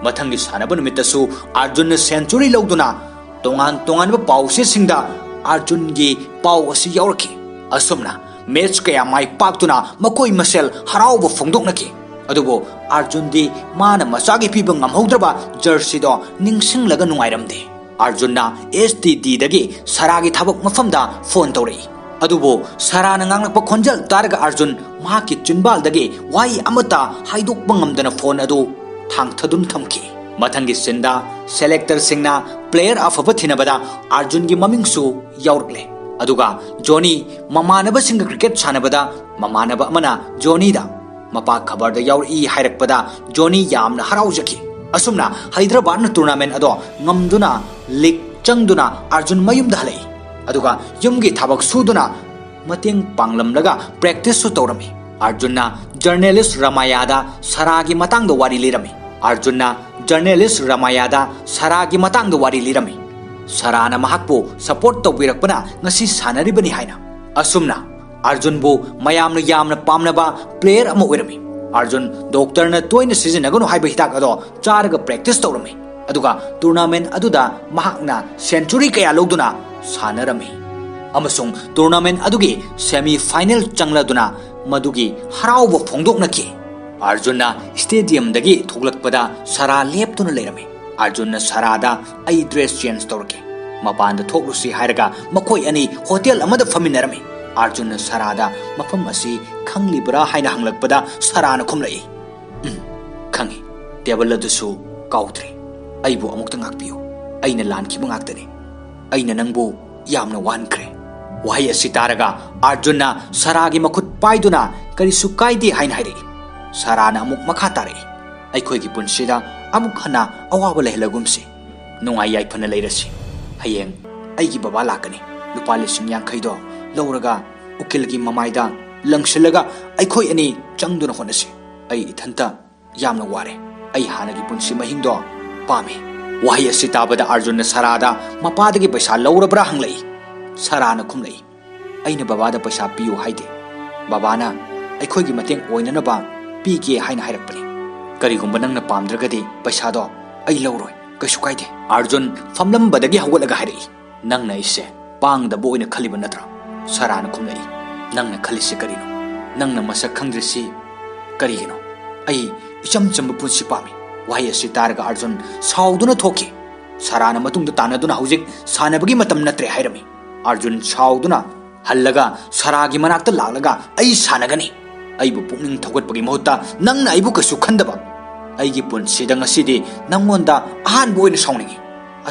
ꯃꯊꯪꯒꯤ ꯁꯥꯟꯅꯕ ꯅꯨꯃꯤꯠꯇꯁꯨ ꯑꯥꯔꯖꯨꯟꯅ ꯁꯦꯟꯆꯨꯔꯤ ꯂꯧꯗꯨꯅ ꯇꯣꯉꯥꯟ ꯇꯣꯉꯥꯟꯕ ꯄꯥꯎꯆꯦꯁꯤꯡꯗ ꯑꯥꯔꯖꯨꯟꯒꯤ ꯄꯥꯎ ꯑꯁꯤ ꯌꯥꯎꯔꯛꯈꯤ꯫ ꯑꯁꯨꯝꯅ ꯃꯦꯆ ꯀꯌꯥ ꯃꯥꯏ ꯄꯥꯛꯇꯨꯅ ꯃꯈꯣꯏ ꯃꯁꯦꯜ ꯍꯔꯥꯎꯕ ꯐꯣꯡꯗꯣꯛꯅꯈꯤ꯫ ꯑꯗꯨꯕꯨ ꯑꯥꯔꯖꯨꯟꯗꯤ ꯃꯥꯅ ꯃꯆꯥꯒꯤ ꯄꯤꯕ ꯉꯝꯍꯧꯗ꯭ꯔꯕ ꯖꯔꯁꯤꯗꯣ ꯅꯤꯡꯁꯤꯡꯂꯒ ꯅꯨꯡꯉꯥꯏꯔꯝꯗꯦ꯫ ꯑꯥꯔꯖꯨꯟꯅ ꯑꯦꯁ ꯇꯤ ꯗꯤꯗꯒꯤ ꯁꯔꯥꯒꯤ ꯊꯕꯛ ꯃꯐꯝꯗ ꯐꯣꯟ ꯇꯧꯔꯛꯏ꯫ ꯑꯗꯨꯕꯨ ꯁꯔꯥꯅ ꯉꯥꯡꯂꯛꯄ ꯈꯣꯟꯖꯦꯜ ꯇꯥꯔꯒ ꯑꯥꯔꯖꯨꯟ ꯃꯍꯥꯛꯀꯤ ꯆꯤꯟꯕꯥꯜꯗꯒꯤ ꯋꯥꯍꯩ ꯑꯃꯠꯇ ꯍꯥꯏꯗꯣꯛꯄ ꯉꯝꯗꯅ ꯐꯣꯟ ꯑꯗꯨ ꯊꯥꯡꯊꯗꯨꯅ ꯊꯝꯈꯤ꯫ ꯃꯊꯪꯒꯤ ꯁꯤꯟꯗ ꯁꯦꯂꯦꯛꯇꯔꯁꯤꯡꯅ ꯄ꯭ꯂꯦꯌꯔ ꯑꯐꯕ ꯊꯤꯅꯕꯗ ꯑꯥꯔꯖꯨꯟꯒꯤ ꯃꯃꯤꯡꯁꯨ ꯌꯥꯎꯔꯛꯂꯦ꯫ ꯑꯗꯨꯒ ꯖꯣꯅꯤ ꯃꯃꯥꯟꯅꯕꯁꯤꯡꯒ ꯀ꯭ꯔꯤꯀꯦꯠ ꯁꯥꯟꯅꯕꯗ ꯃꯃꯥꯟꯅꯕ ꯑꯃꯅ ꯖꯣꯅꯤꯗ ꯃꯄꯥ ꯈꯕꯔꯗ ꯌꯥꯎꯔꯛꯏ ꯍꯥꯏꯔꯛꯄꯗ ꯖꯣꯅꯤ ꯌꯥꯝꯅ ꯍꯔꯥꯎꯖꯈꯤ꯫ ꯑꯁꯨꯝꯅ ꯍꯩꯗ꯭ꯔꯕꯥꯗꯅ ꯇꯨꯔꯅꯥꯃꯦꯟ ꯑꯗꯣ ꯉꯝꯗꯨꯅ ꯂꯤꯒ ꯆꯪꯗꯨꯅ ꯑꯥꯔꯖꯨꯟ ꯃꯌꯨꯝꯗ ꯍꯜꯂꯛꯏ꯫ ꯑꯗꯨꯒ ꯌꯨꯝꯒꯤ ꯊꯕꯛ ꯁꯨꯗꯨꯅ ꯃꯇꯦꯡ ꯄꯥꯡꯂꯝꯂꯒ ꯄ꯭ꯔꯦꯛꯇꯤꯁꯁꯨ ꯇꯧꯔꯝꯃꯤ꯫ ꯑꯥꯔꯖꯨꯟꯅ ꯖꯔꯅꯦꯂꯤꯁ ꯔꯃꯥꯌꯥꯗ ꯁꯔꯥꯒꯤ ꯃꯇꯥꯡꯗ ꯋꯥꯔꯤ ꯂꯤꯔꯝꯃꯤ꯫ ꯑꯥꯔꯖꯨꯟꯅ ꯖꯔꯅꯦꯂꯤꯁ ꯔꯃꯥꯌꯥꯗ ꯁꯔꯥꯒꯤ ꯃꯇꯥꯡꯗ ꯋꯥꯔꯤ ꯂꯤꯔꯝꯃꯤ꯫ ꯁꯔꯥꯅ ꯃꯍꯥꯛꯄꯨ ꯁꯄꯣꯔꯠ ꯇꯧꯕꯤꯔꯛꯄꯅ ꯉꯁꯤ ꯁꯥꯟꯅꯔꯤꯕꯅꯤ ꯍꯥꯏꯅ꯫ ꯑꯁꯨꯝꯅ ꯑꯥꯔꯖꯨꯟꯕꯨ ꯃꯌꯥꯝꯅ ꯌꯥꯝꯅ ꯄꯥꯝꯅꯕ ꯄ꯭ꯂꯦꯌꯔ ꯑꯃ ꯑꯣꯏꯔꯝꯃꯤ꯫ ꯑꯥꯔꯖꯨꯟ ꯗꯣꯛꯇꯔꯅ ꯇꯣꯏꯅ ꯁꯤꯖꯤꯟꯅꯒꯅꯨ ꯍꯥꯏꯕ ꯍꯤꯗꯥꯛ ꯑꯗꯣ ꯆꯥꯔꯒ ꯄ꯭ꯔꯦꯛꯇꯤꯁ ꯇꯧꯔꯝꯃꯤ꯫ ꯑꯗꯨꯒ ꯇꯨꯔꯅꯥꯃꯦꯟ ꯑꯗꯨꯗ ꯃꯍꯥꯛꯅ ꯁꯦꯟꯆꯨꯔꯤ ꯀꯌꯥ ꯂꯧꯗꯨꯅ ꯁꯥꯟꯅꯔꯝꯃꯤ꯫ ꯑꯃꯁꯨꯡ ꯇꯨꯔꯅꯥꯃꯦꯟ ꯑꯗꯨꯒꯤ ꯁꯦꯃꯤ ꯐꯥꯏꯅꯦꯜ ꯆꯪꯂꯗꯨꯅ ꯃꯗꯨꯒꯤ ꯍꯔꯥꯎꯕ ꯐꯣꯡꯗꯣꯛꯅꯈꯤ꯫ ꯑꯥꯔꯖꯨꯟꯅ ꯁ꯭ꯇꯦꯗꯤꯌꯝꯗꯒꯤ ꯊꯣꯛꯂꯛꯄꯗ ꯁꯔꯥ ꯂꯦꯞꯇꯨꯅ ꯂꯩꯔꯝꯃꯤ꯫ ꯑꯥꯔꯖꯨꯟꯅ ꯁꯔꯥꯗ "ꯑꯩ ꯗ꯭ꯔꯦꯁ ꯆꯦꯟꯖ ꯇꯧꯔꯛꯀꯦ, ꯃꯄꯥꯟꯗ ꯊꯣꯛꯂꯨꯁꯤ" ꯍꯥꯏꯔꯒ ꯃꯈꯣꯏ ꯑꯅꯤ ꯍꯣꯇꯦꯜ ꯑꯃꯗ ꯐꯝꯃꯤꯟꯅꯔꯝꯃꯤ꯫ ꯑꯥꯔꯖꯨꯟꯅ ꯁꯔꯥꯗ "ꯃꯐꯝ ꯑꯁꯤ ꯈꯪꯂꯤꯕ꯭ꯔꯥ?" ꯍꯥꯏꯅ ꯍꯪꯂꯛꯄꯗ ꯁꯔꯥꯅ ꯈꯨꯝꯂꯛꯏ, "ꯎꯝ, ꯈꯪꯉꯤ꯫ ꯇꯦꯕꯜ ꯑꯗꯨꯁꯨ ꯀꯥꯎꯗ꯭ꯔꯤ꯫ ꯑꯩꯕꯨ ꯑꯃꯨꯛꯇ ꯉꯥꯛꯄꯤꯌꯨ꯫ ꯑꯩꯅ ꯂꯥꯟꯈꯤꯕ ꯉꯥꯛꯇꯅꯤ꯫ ꯑꯩꯅ ꯅꯪꯕꯨ ꯌꯥꯝꯅ ꯋꯥꯍꯟꯈ꯭ꯔꯦ꯫" ꯋꯥꯍꯩ ꯑꯁꯤ ꯇꯥꯔꯒ ꯑꯥꯔꯖꯨꯟꯅ ꯁꯔꯥꯒꯤ ꯃꯈꯨꯠ ꯄꯥꯏꯗꯨꯅ "ꯀꯔꯤꯁꯨ ꯀꯥꯏꯗꯦ" ꯍꯥꯏꯅ ꯍꯥꯏꯔꯛꯏ꯫ ꯁꯔꯥꯅ ꯑꯃꯨꯛ ꯃꯈꯥ ꯇꯥꯔꯛꯏ, "ꯑꯩꯈꯣꯏꯒꯤ ꯄꯨꯟꯁꯤꯗ ꯑꯃꯨꯛ ꯍꯟꯅ ꯑꯋꯥꯕ ꯂꯩꯍꯜꯂꯒꯨꯝꯁꯤ꯫ ꯅꯨꯡꯉꯥꯏ ꯌꯥꯏꯐꯅ ꯂꯩꯔꯁꯤ꯫ ꯍꯌꯦꯡ ꯑꯩꯒꯤ ꯕꯕꯥ ꯂꯥꯛꯀꯅꯤ꯫ ꯂꯨꯄꯥ ꯂꯤꯁꯤꯡ ꯌꯥꯡꯈꯩꯗꯣ ꯂꯧꯔꯒ ꯎꯀꯤꯜꯒꯤ ꯃꯃꯥꯏꯗ ꯂꯪꯁꯤꯜꯂꯒ ꯑꯩꯈꯣꯏ ꯑꯅꯤ ꯆꯪꯗꯨꯅ ꯍꯣꯠꯅꯁꯤ꯫ ꯑꯩ ꯏꯊꯟꯇ ꯌꯥꯝꯅ ꯋꯥꯔꯦ꯫ ꯑꯩ ꯍꯥꯟꯅꯒꯤ ꯄꯨꯟꯁꯤ ꯃꯍꯤꯡꯗꯣ ꯄꯥꯝꯃꯤ꯫" ꯋꯥꯍꯩ ꯑꯁꯤ ꯇꯥꯕꯗ ꯑꯥꯔꯖꯨꯟꯅ ꯁꯔꯥꯗ "ꯃꯄꯥꯗꯒꯤ ꯄꯩꯁꯥ ꯂꯧꯔꯕ꯭ꯔꯥ?" ꯍꯪꯂꯛꯏ꯫ ꯁꯔꯥꯅ ꯈꯨꯝꯂꯛꯏ, "ꯑꯩꯅ ꯕꯕꯥꯗ ꯄꯩꯁꯥ ꯄꯤꯌꯨ ꯍꯥꯏꯗꯦ꯫ ꯕꯕꯥꯅ ꯑꯩꯈꯣꯏꯒꯤ ꯃꯇꯦꯡ ꯑꯣꯏꯅꯅꯕ ꯄꯤꯒꯦ ꯍꯥꯏꯅ ꯍꯥꯏꯔꯛꯄꯅꯤ꯫" "ꯀꯔꯤꯒꯨꯝꯕ ꯅꯪꯅ ꯄꯥꯝꯗ꯭ꯔꯒꯗꯤ ꯄꯩꯁꯥꯗꯣ ꯑꯩ ꯂꯧꯔꯣꯏ, ꯀꯩꯁꯨ ꯀꯥꯏꯗꯦ"꯫ ꯑꯥꯔꯖꯨꯟ ꯐꯝꯂꯝꯕꯗꯒꯤ ꯍꯧꯒꯠꯂꯒ ꯍꯥꯏꯔꯛꯏ, "ꯅꯪꯅ ꯑꯩꯁꯦ ꯄꯥꯡꯗꯕ ꯑꯣꯏꯅ ꯈꯜꯂꯤꯕ ꯅꯠꯇ꯭ꯔꯥ?" ꯁꯥꯔꯥꯅ ꯈꯨꯝꯂꯛꯏ, "ꯅꯪꯅ ꯈꯜꯂꯤꯁꯤ ꯀꯔꯤꯅꯣ? ꯅꯪꯅ ꯃꯁꯛ ꯈꯪꯗ꯭ꯔꯤꯁꯤ ꯀꯔꯤꯒꯤꯅꯣ? ꯑꯩ ꯏꯆꯝ ꯆꯝꯕ ꯄꯨꯟꯁꯤ ꯄꯥꯝꯃꯤ"꯫ ꯋꯥꯍꯩ ꯑꯁꯤ ꯇꯥꯔꯒ ꯑꯥꯔꯖꯨꯟ ꯁꯥꯎꯗꯨꯅ ꯊꯣꯛꯈꯤ꯫ ꯁꯥꯔꯥꯅ ꯃꯇꯨꯡꯗ ꯇꯥꯟꯅꯗꯨꯅ, "ꯍꯧꯖꯤꯛ ꯁꯥꯟꯅꯕꯒꯤ ꯃꯇꯝ ꯅꯠꯇ꯭ꯔꯦ" ꯍꯥꯏꯔꯝꯃꯤ꯫ ꯑꯥꯔꯖꯨꯟ ꯁꯥꯎꯗꯨꯅ ꯍꯜꯂꯒ ꯁꯥꯔꯥꯒꯤ ꯃꯅꯥꯛꯇ ꯂꯥꯛꯂꯒ, "ꯑꯩ ꯁꯥꯟꯅꯒꯅꯤ꯫ ꯑꯩꯕꯨ ꯄꯨꯛꯅꯤꯡ ꯊꯧꯒꯠꯄꯒꯤ ꯃꯍꯨꯠꯇ ꯅꯪꯅ ꯑꯩꯕꯨ ꯀꯩꯁꯨ ꯈꯟꯗꯕ꯫ ꯑꯩꯒꯤ ꯄꯨꯟꯁꯤꯗ ꯉꯁꯤꯗꯤ ꯅꯪꯉꯣꯟꯗ ꯑꯍꯥꯟꯕ ꯑꯣꯏꯅ ꯁꯥꯎꯅꯤꯡꯉꯤ"꯫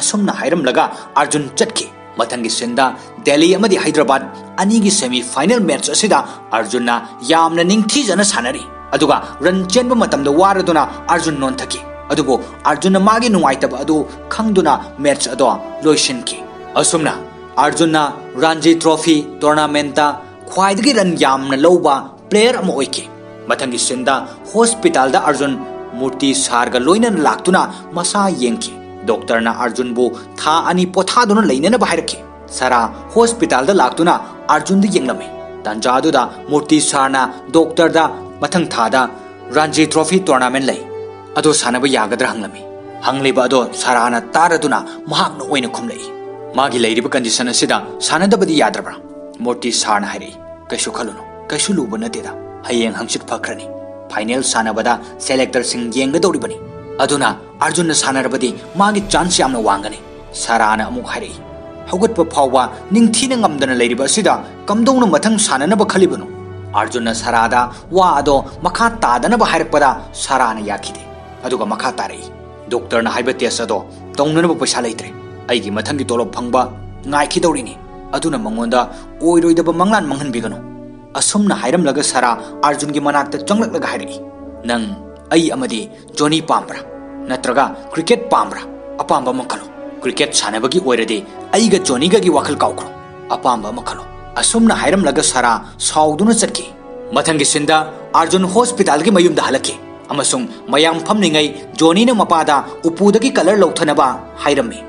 ꯑꯁꯨꯝꯅ ꯍꯥꯏꯔꯝꯂꯒ ꯑꯥꯔꯖꯨꯟ ꯆꯠꯈꯤ꯫ ꯃꯊꯪꯒꯤ ꯁꯤꯟꯗ ꯗꯦꯜꯂꯤ ꯑꯃꯗꯤ ꯍꯥꯏꯗ꯭ꯔꯕꯥꯗ ꯑꯅꯤꯒꯤ ꯁꯦꯃꯤ ꯐꯥꯏꯅꯦꯜ ꯃꯦꯠꯆ ꯑꯁꯤꯗ ꯑꯥꯔꯖꯨꯟꯅ ꯌꯥꯝꯅ ꯅꯤꯡꯊꯤꯖꯅ ꯁꯥꯟꯅꯔꯤ꯫ ꯑꯗꯨꯒ ꯔꯟ ꯆꯦꯟꯕ ꯃꯇꯝꯗ ꯋꯥꯔꯗꯨꯅ ꯑꯥꯔꯖꯨꯟ ꯅꯣꯟꯊꯈꯤ꯫ ꯑꯗꯨꯕꯨ ꯑꯥꯔꯖꯨꯟꯅ ꯃꯥꯒꯤ ꯅꯨꯡꯉꯥꯏꯇꯕ ꯑꯗꯨ ꯈꯪꯗꯨꯅ ꯃꯦꯠꯆ ꯑꯗꯣ ꯂꯣꯏꯁꯤꯟꯈꯤ꯫ ꯑꯁꯨꯝꯅ ꯑꯥꯔꯖꯨꯟꯅ ꯔꯥꯟꯖꯤ ꯇ꯭ꯔꯣꯐꯤ ꯇꯣꯔꯅꯥꯃꯦꯟꯠꯇ ꯈ꯭ꯋꯥꯏꯗꯒꯤ ꯔꯟ ꯌꯥꯝꯅ ꯂꯧꯕ ꯄ꯭ꯂꯦꯌꯔ ꯑꯃ ꯑꯣꯏꯈꯤ꯫ ꯃꯊꯪꯒꯤ ꯁꯤꯟꯗ ꯍꯣꯁꯄꯤꯇꯥꯜꯗ ꯑꯥꯔꯖꯨꯟ ꯃꯨꯔꯇꯤ ꯁꯥꯔꯒ ꯂꯣꯏꯅꯅ ꯂꯥꯛꯇꯨꯅ ꯃꯁꯥ ꯌꯦꯡꯈꯤ꯫ ꯗꯣꯛꯇꯔꯅ ꯑꯥꯔꯖꯨꯟꯕꯨ ꯊꯥ ꯑꯅꯤ ꯄꯣꯊꯥꯗꯨꯅ ꯂꯩꯅꯅꯕ ꯍꯥꯏꯔꯛꯈꯤ꯫ ꯁꯥꯔꯥ ꯍꯣꯁꯄꯤꯇꯥꯜꯗ ꯂꯥꯛꯇꯨꯅ ꯑꯥꯔꯖꯨꯟꯗ ꯌꯦꯡꯂꯝꯃꯤ꯫ ꯇꯥꯟꯖꯥꯗꯨꯗ ꯃꯨꯔꯇꯤ ꯁꯥꯔꯅ ꯗꯣꯛꯇꯔꯗ ꯃꯊꯪ ꯊꯥꯗ ꯔꯥꯟꯖꯤ ꯇ꯭ꯔꯣꯐꯤ ꯇꯣꯔꯅꯥꯃꯦꯟ ꯂꯩ, ꯑꯗꯣ ꯁꯥꯟꯅꯕ ꯌꯥꯒꯗ꯭ꯔꯥ ꯍꯪꯂꯝꯃꯤ꯫ ꯍꯪꯂꯤꯕ ꯑꯗꯣ ꯁꯥꯔꯥꯅ ꯇꯥꯔꯗꯨꯅ ꯃꯍꯥꯛꯅ ꯑꯣꯏꯅ ꯈꯨꯝꯂꯛꯏ, "ꯃꯥꯒꯤ ꯂꯩꯔꯤꯕ ꯀꯟꯗꯤꯁꯟ ꯑꯁꯤꯗ ꯁꯥꯟꯅꯗꯕꯗꯤ ꯌꯥꯗ꯭ꯔꯕ꯭ꯔꯥ?" ꯃꯨꯔꯇꯤ ꯁꯥꯔꯅ ꯍꯥꯏꯔꯛꯏ, "ꯀꯩꯁꯨ ꯈꯜꯂꯨꯅꯨ, ꯀꯩꯁꯨ ꯂꯨꯕ ꯅꯠꯇꯦꯗ꯫ ꯍꯌꯦꯡ ꯍꯪꯆꯤꯠ ꯐꯈ꯭ꯔꯅꯤ꯫ ꯐꯥꯏꯅꯦꯜ ꯁꯥꯟꯅꯕꯗ ꯁꯦꯂꯦꯛꯇꯔꯁꯤꯡ ꯌꯦꯡꯒꯗꯧꯔꯤꯕꯅꯤ꯫ ꯑꯗꯨꯅ ꯑꯥꯔꯖꯨꯟꯅ ꯁꯥꯟꯅꯔꯕꯗꯤ ꯃꯥꯒꯤ ꯆꯥꯟꯁ ꯌꯥꯝꯅ ꯋꯥꯡꯒꯅꯤ"꯫ ꯁꯥꯔꯥꯅ ꯑꯃꯨꯛ ꯍꯥꯏꯔꯛꯏ, "ꯍꯧꯒꯠꯄ ꯐꯥꯎꯕ ꯅꯤꯡꯊꯤꯅ ꯉꯝꯗꯅ ꯂꯩꯔꯤꯕ ꯑꯁꯤꯗ ꯀꯝꯗꯧꯅ ꯃꯊꯪ ꯁꯥꯟꯅꯅꯕ ꯈꯜꯂꯤꯕꯅꯣ?" ꯑꯥꯔꯖꯨꯟꯅ ꯁꯥꯔꯥꯗ ꯋꯥ ꯑꯗꯣ ꯃꯈꯥ ꯇꯥꯗꯅꯕ ꯍꯥꯏꯔꯛꯄꯗ ꯁꯥꯔꯥꯅ ꯌꯥꯈꯤꯗꯦ꯫ ꯑꯗꯨꯒ ꯃꯈꯥ ꯇꯥꯔꯛꯏ, "ꯗꯣꯛꯇꯔꯅ ꯍꯥꯏꯕ ꯇꯦꯁ ꯑꯗꯣ ꯇꯧꯅꯅꯕ ꯄꯩꯁꯥ ꯂꯩꯇ꯭ꯔꯦ꯫ ꯑꯩꯒꯤ ꯃꯊꯪꯒꯤ ꯇꯣꯂꯣꯞ ꯐꯪꯕ ꯉꯥꯏꯈꯤꯗꯧꯔꯤꯅꯤ꯫ ꯑꯗꯨꯅ ꯃꯉꯣꯟꯗ ꯑꯣꯏꯔꯣꯏꯗꯕ ꯃꯪꯂꯥꯟ ꯃꯪꯍꯟꯕꯤꯒꯅꯨ"꯫ ꯑꯁꯨꯝꯅ ꯍꯥꯏꯔꯝꯂꯒ ꯁꯥꯔꯥ ꯑꯥꯔꯖꯨꯟꯒꯤ ꯃꯅꯥꯛꯇ ꯆꯪꯂꯛꯂꯒ ꯍꯥꯏꯔꯛꯏ, "ꯅꯪ, ꯑꯩ ꯑꯃꯗꯤ ꯖꯣꯅꯤ ꯄꯥꯝꯕ꯭ꯔꯥ? ꯅꯠꯇ꯭ꯔꯒ ꯀ꯭ꯔꯤꯀꯦꯠ ꯄꯥꯝꯕ꯭ꯔꯥ? ꯑꯄꯥꯝꯕ ꯑꯃ ꯈꯜꯂꯣ꯫ ꯀ꯭ꯔꯤꯀꯦꯠ ꯁꯥꯟꯅꯕꯒꯤ ꯑꯣꯏꯔꯗꯤ ꯑꯩꯒ ꯖꯣꯅꯤꯒꯒꯤ ꯋꯥꯈꯜ ꯀꯥꯎꯈ꯭ꯔꯣ꯫ ꯑꯄꯥꯝꯕ ꯑꯃ ꯈꯜꯂꯣ"꯫ ꯑꯁꯨꯝꯅ ꯍꯥꯏꯔꯝꯂꯒ ꯁꯥꯔꯥ ꯁꯥꯎꯗꯨꯅ ꯆꯠꯈꯤ꯫ ꯃꯊꯪꯒꯤ ꯁꯤꯟꯗ ꯑꯥꯔꯖꯨꯟ ꯍꯣꯁꯄꯤꯇꯥꯜꯒꯤ ꯃꯌꯨꯝꯗ ꯍꯜꯂꯛꯈꯤ ꯑꯃꯁꯨꯡ ꯃꯌꯥꯝ ꯐꯝꯂꯤꯉꯩ ꯖꯣꯅꯤꯅ ꯃꯄꯥꯗ ꯎꯄꯨꯗꯒꯤ ꯀꯂꯔ ꯂꯧꯊꯅꯕ ꯍꯥꯏꯔꯝꯃꯤ꯫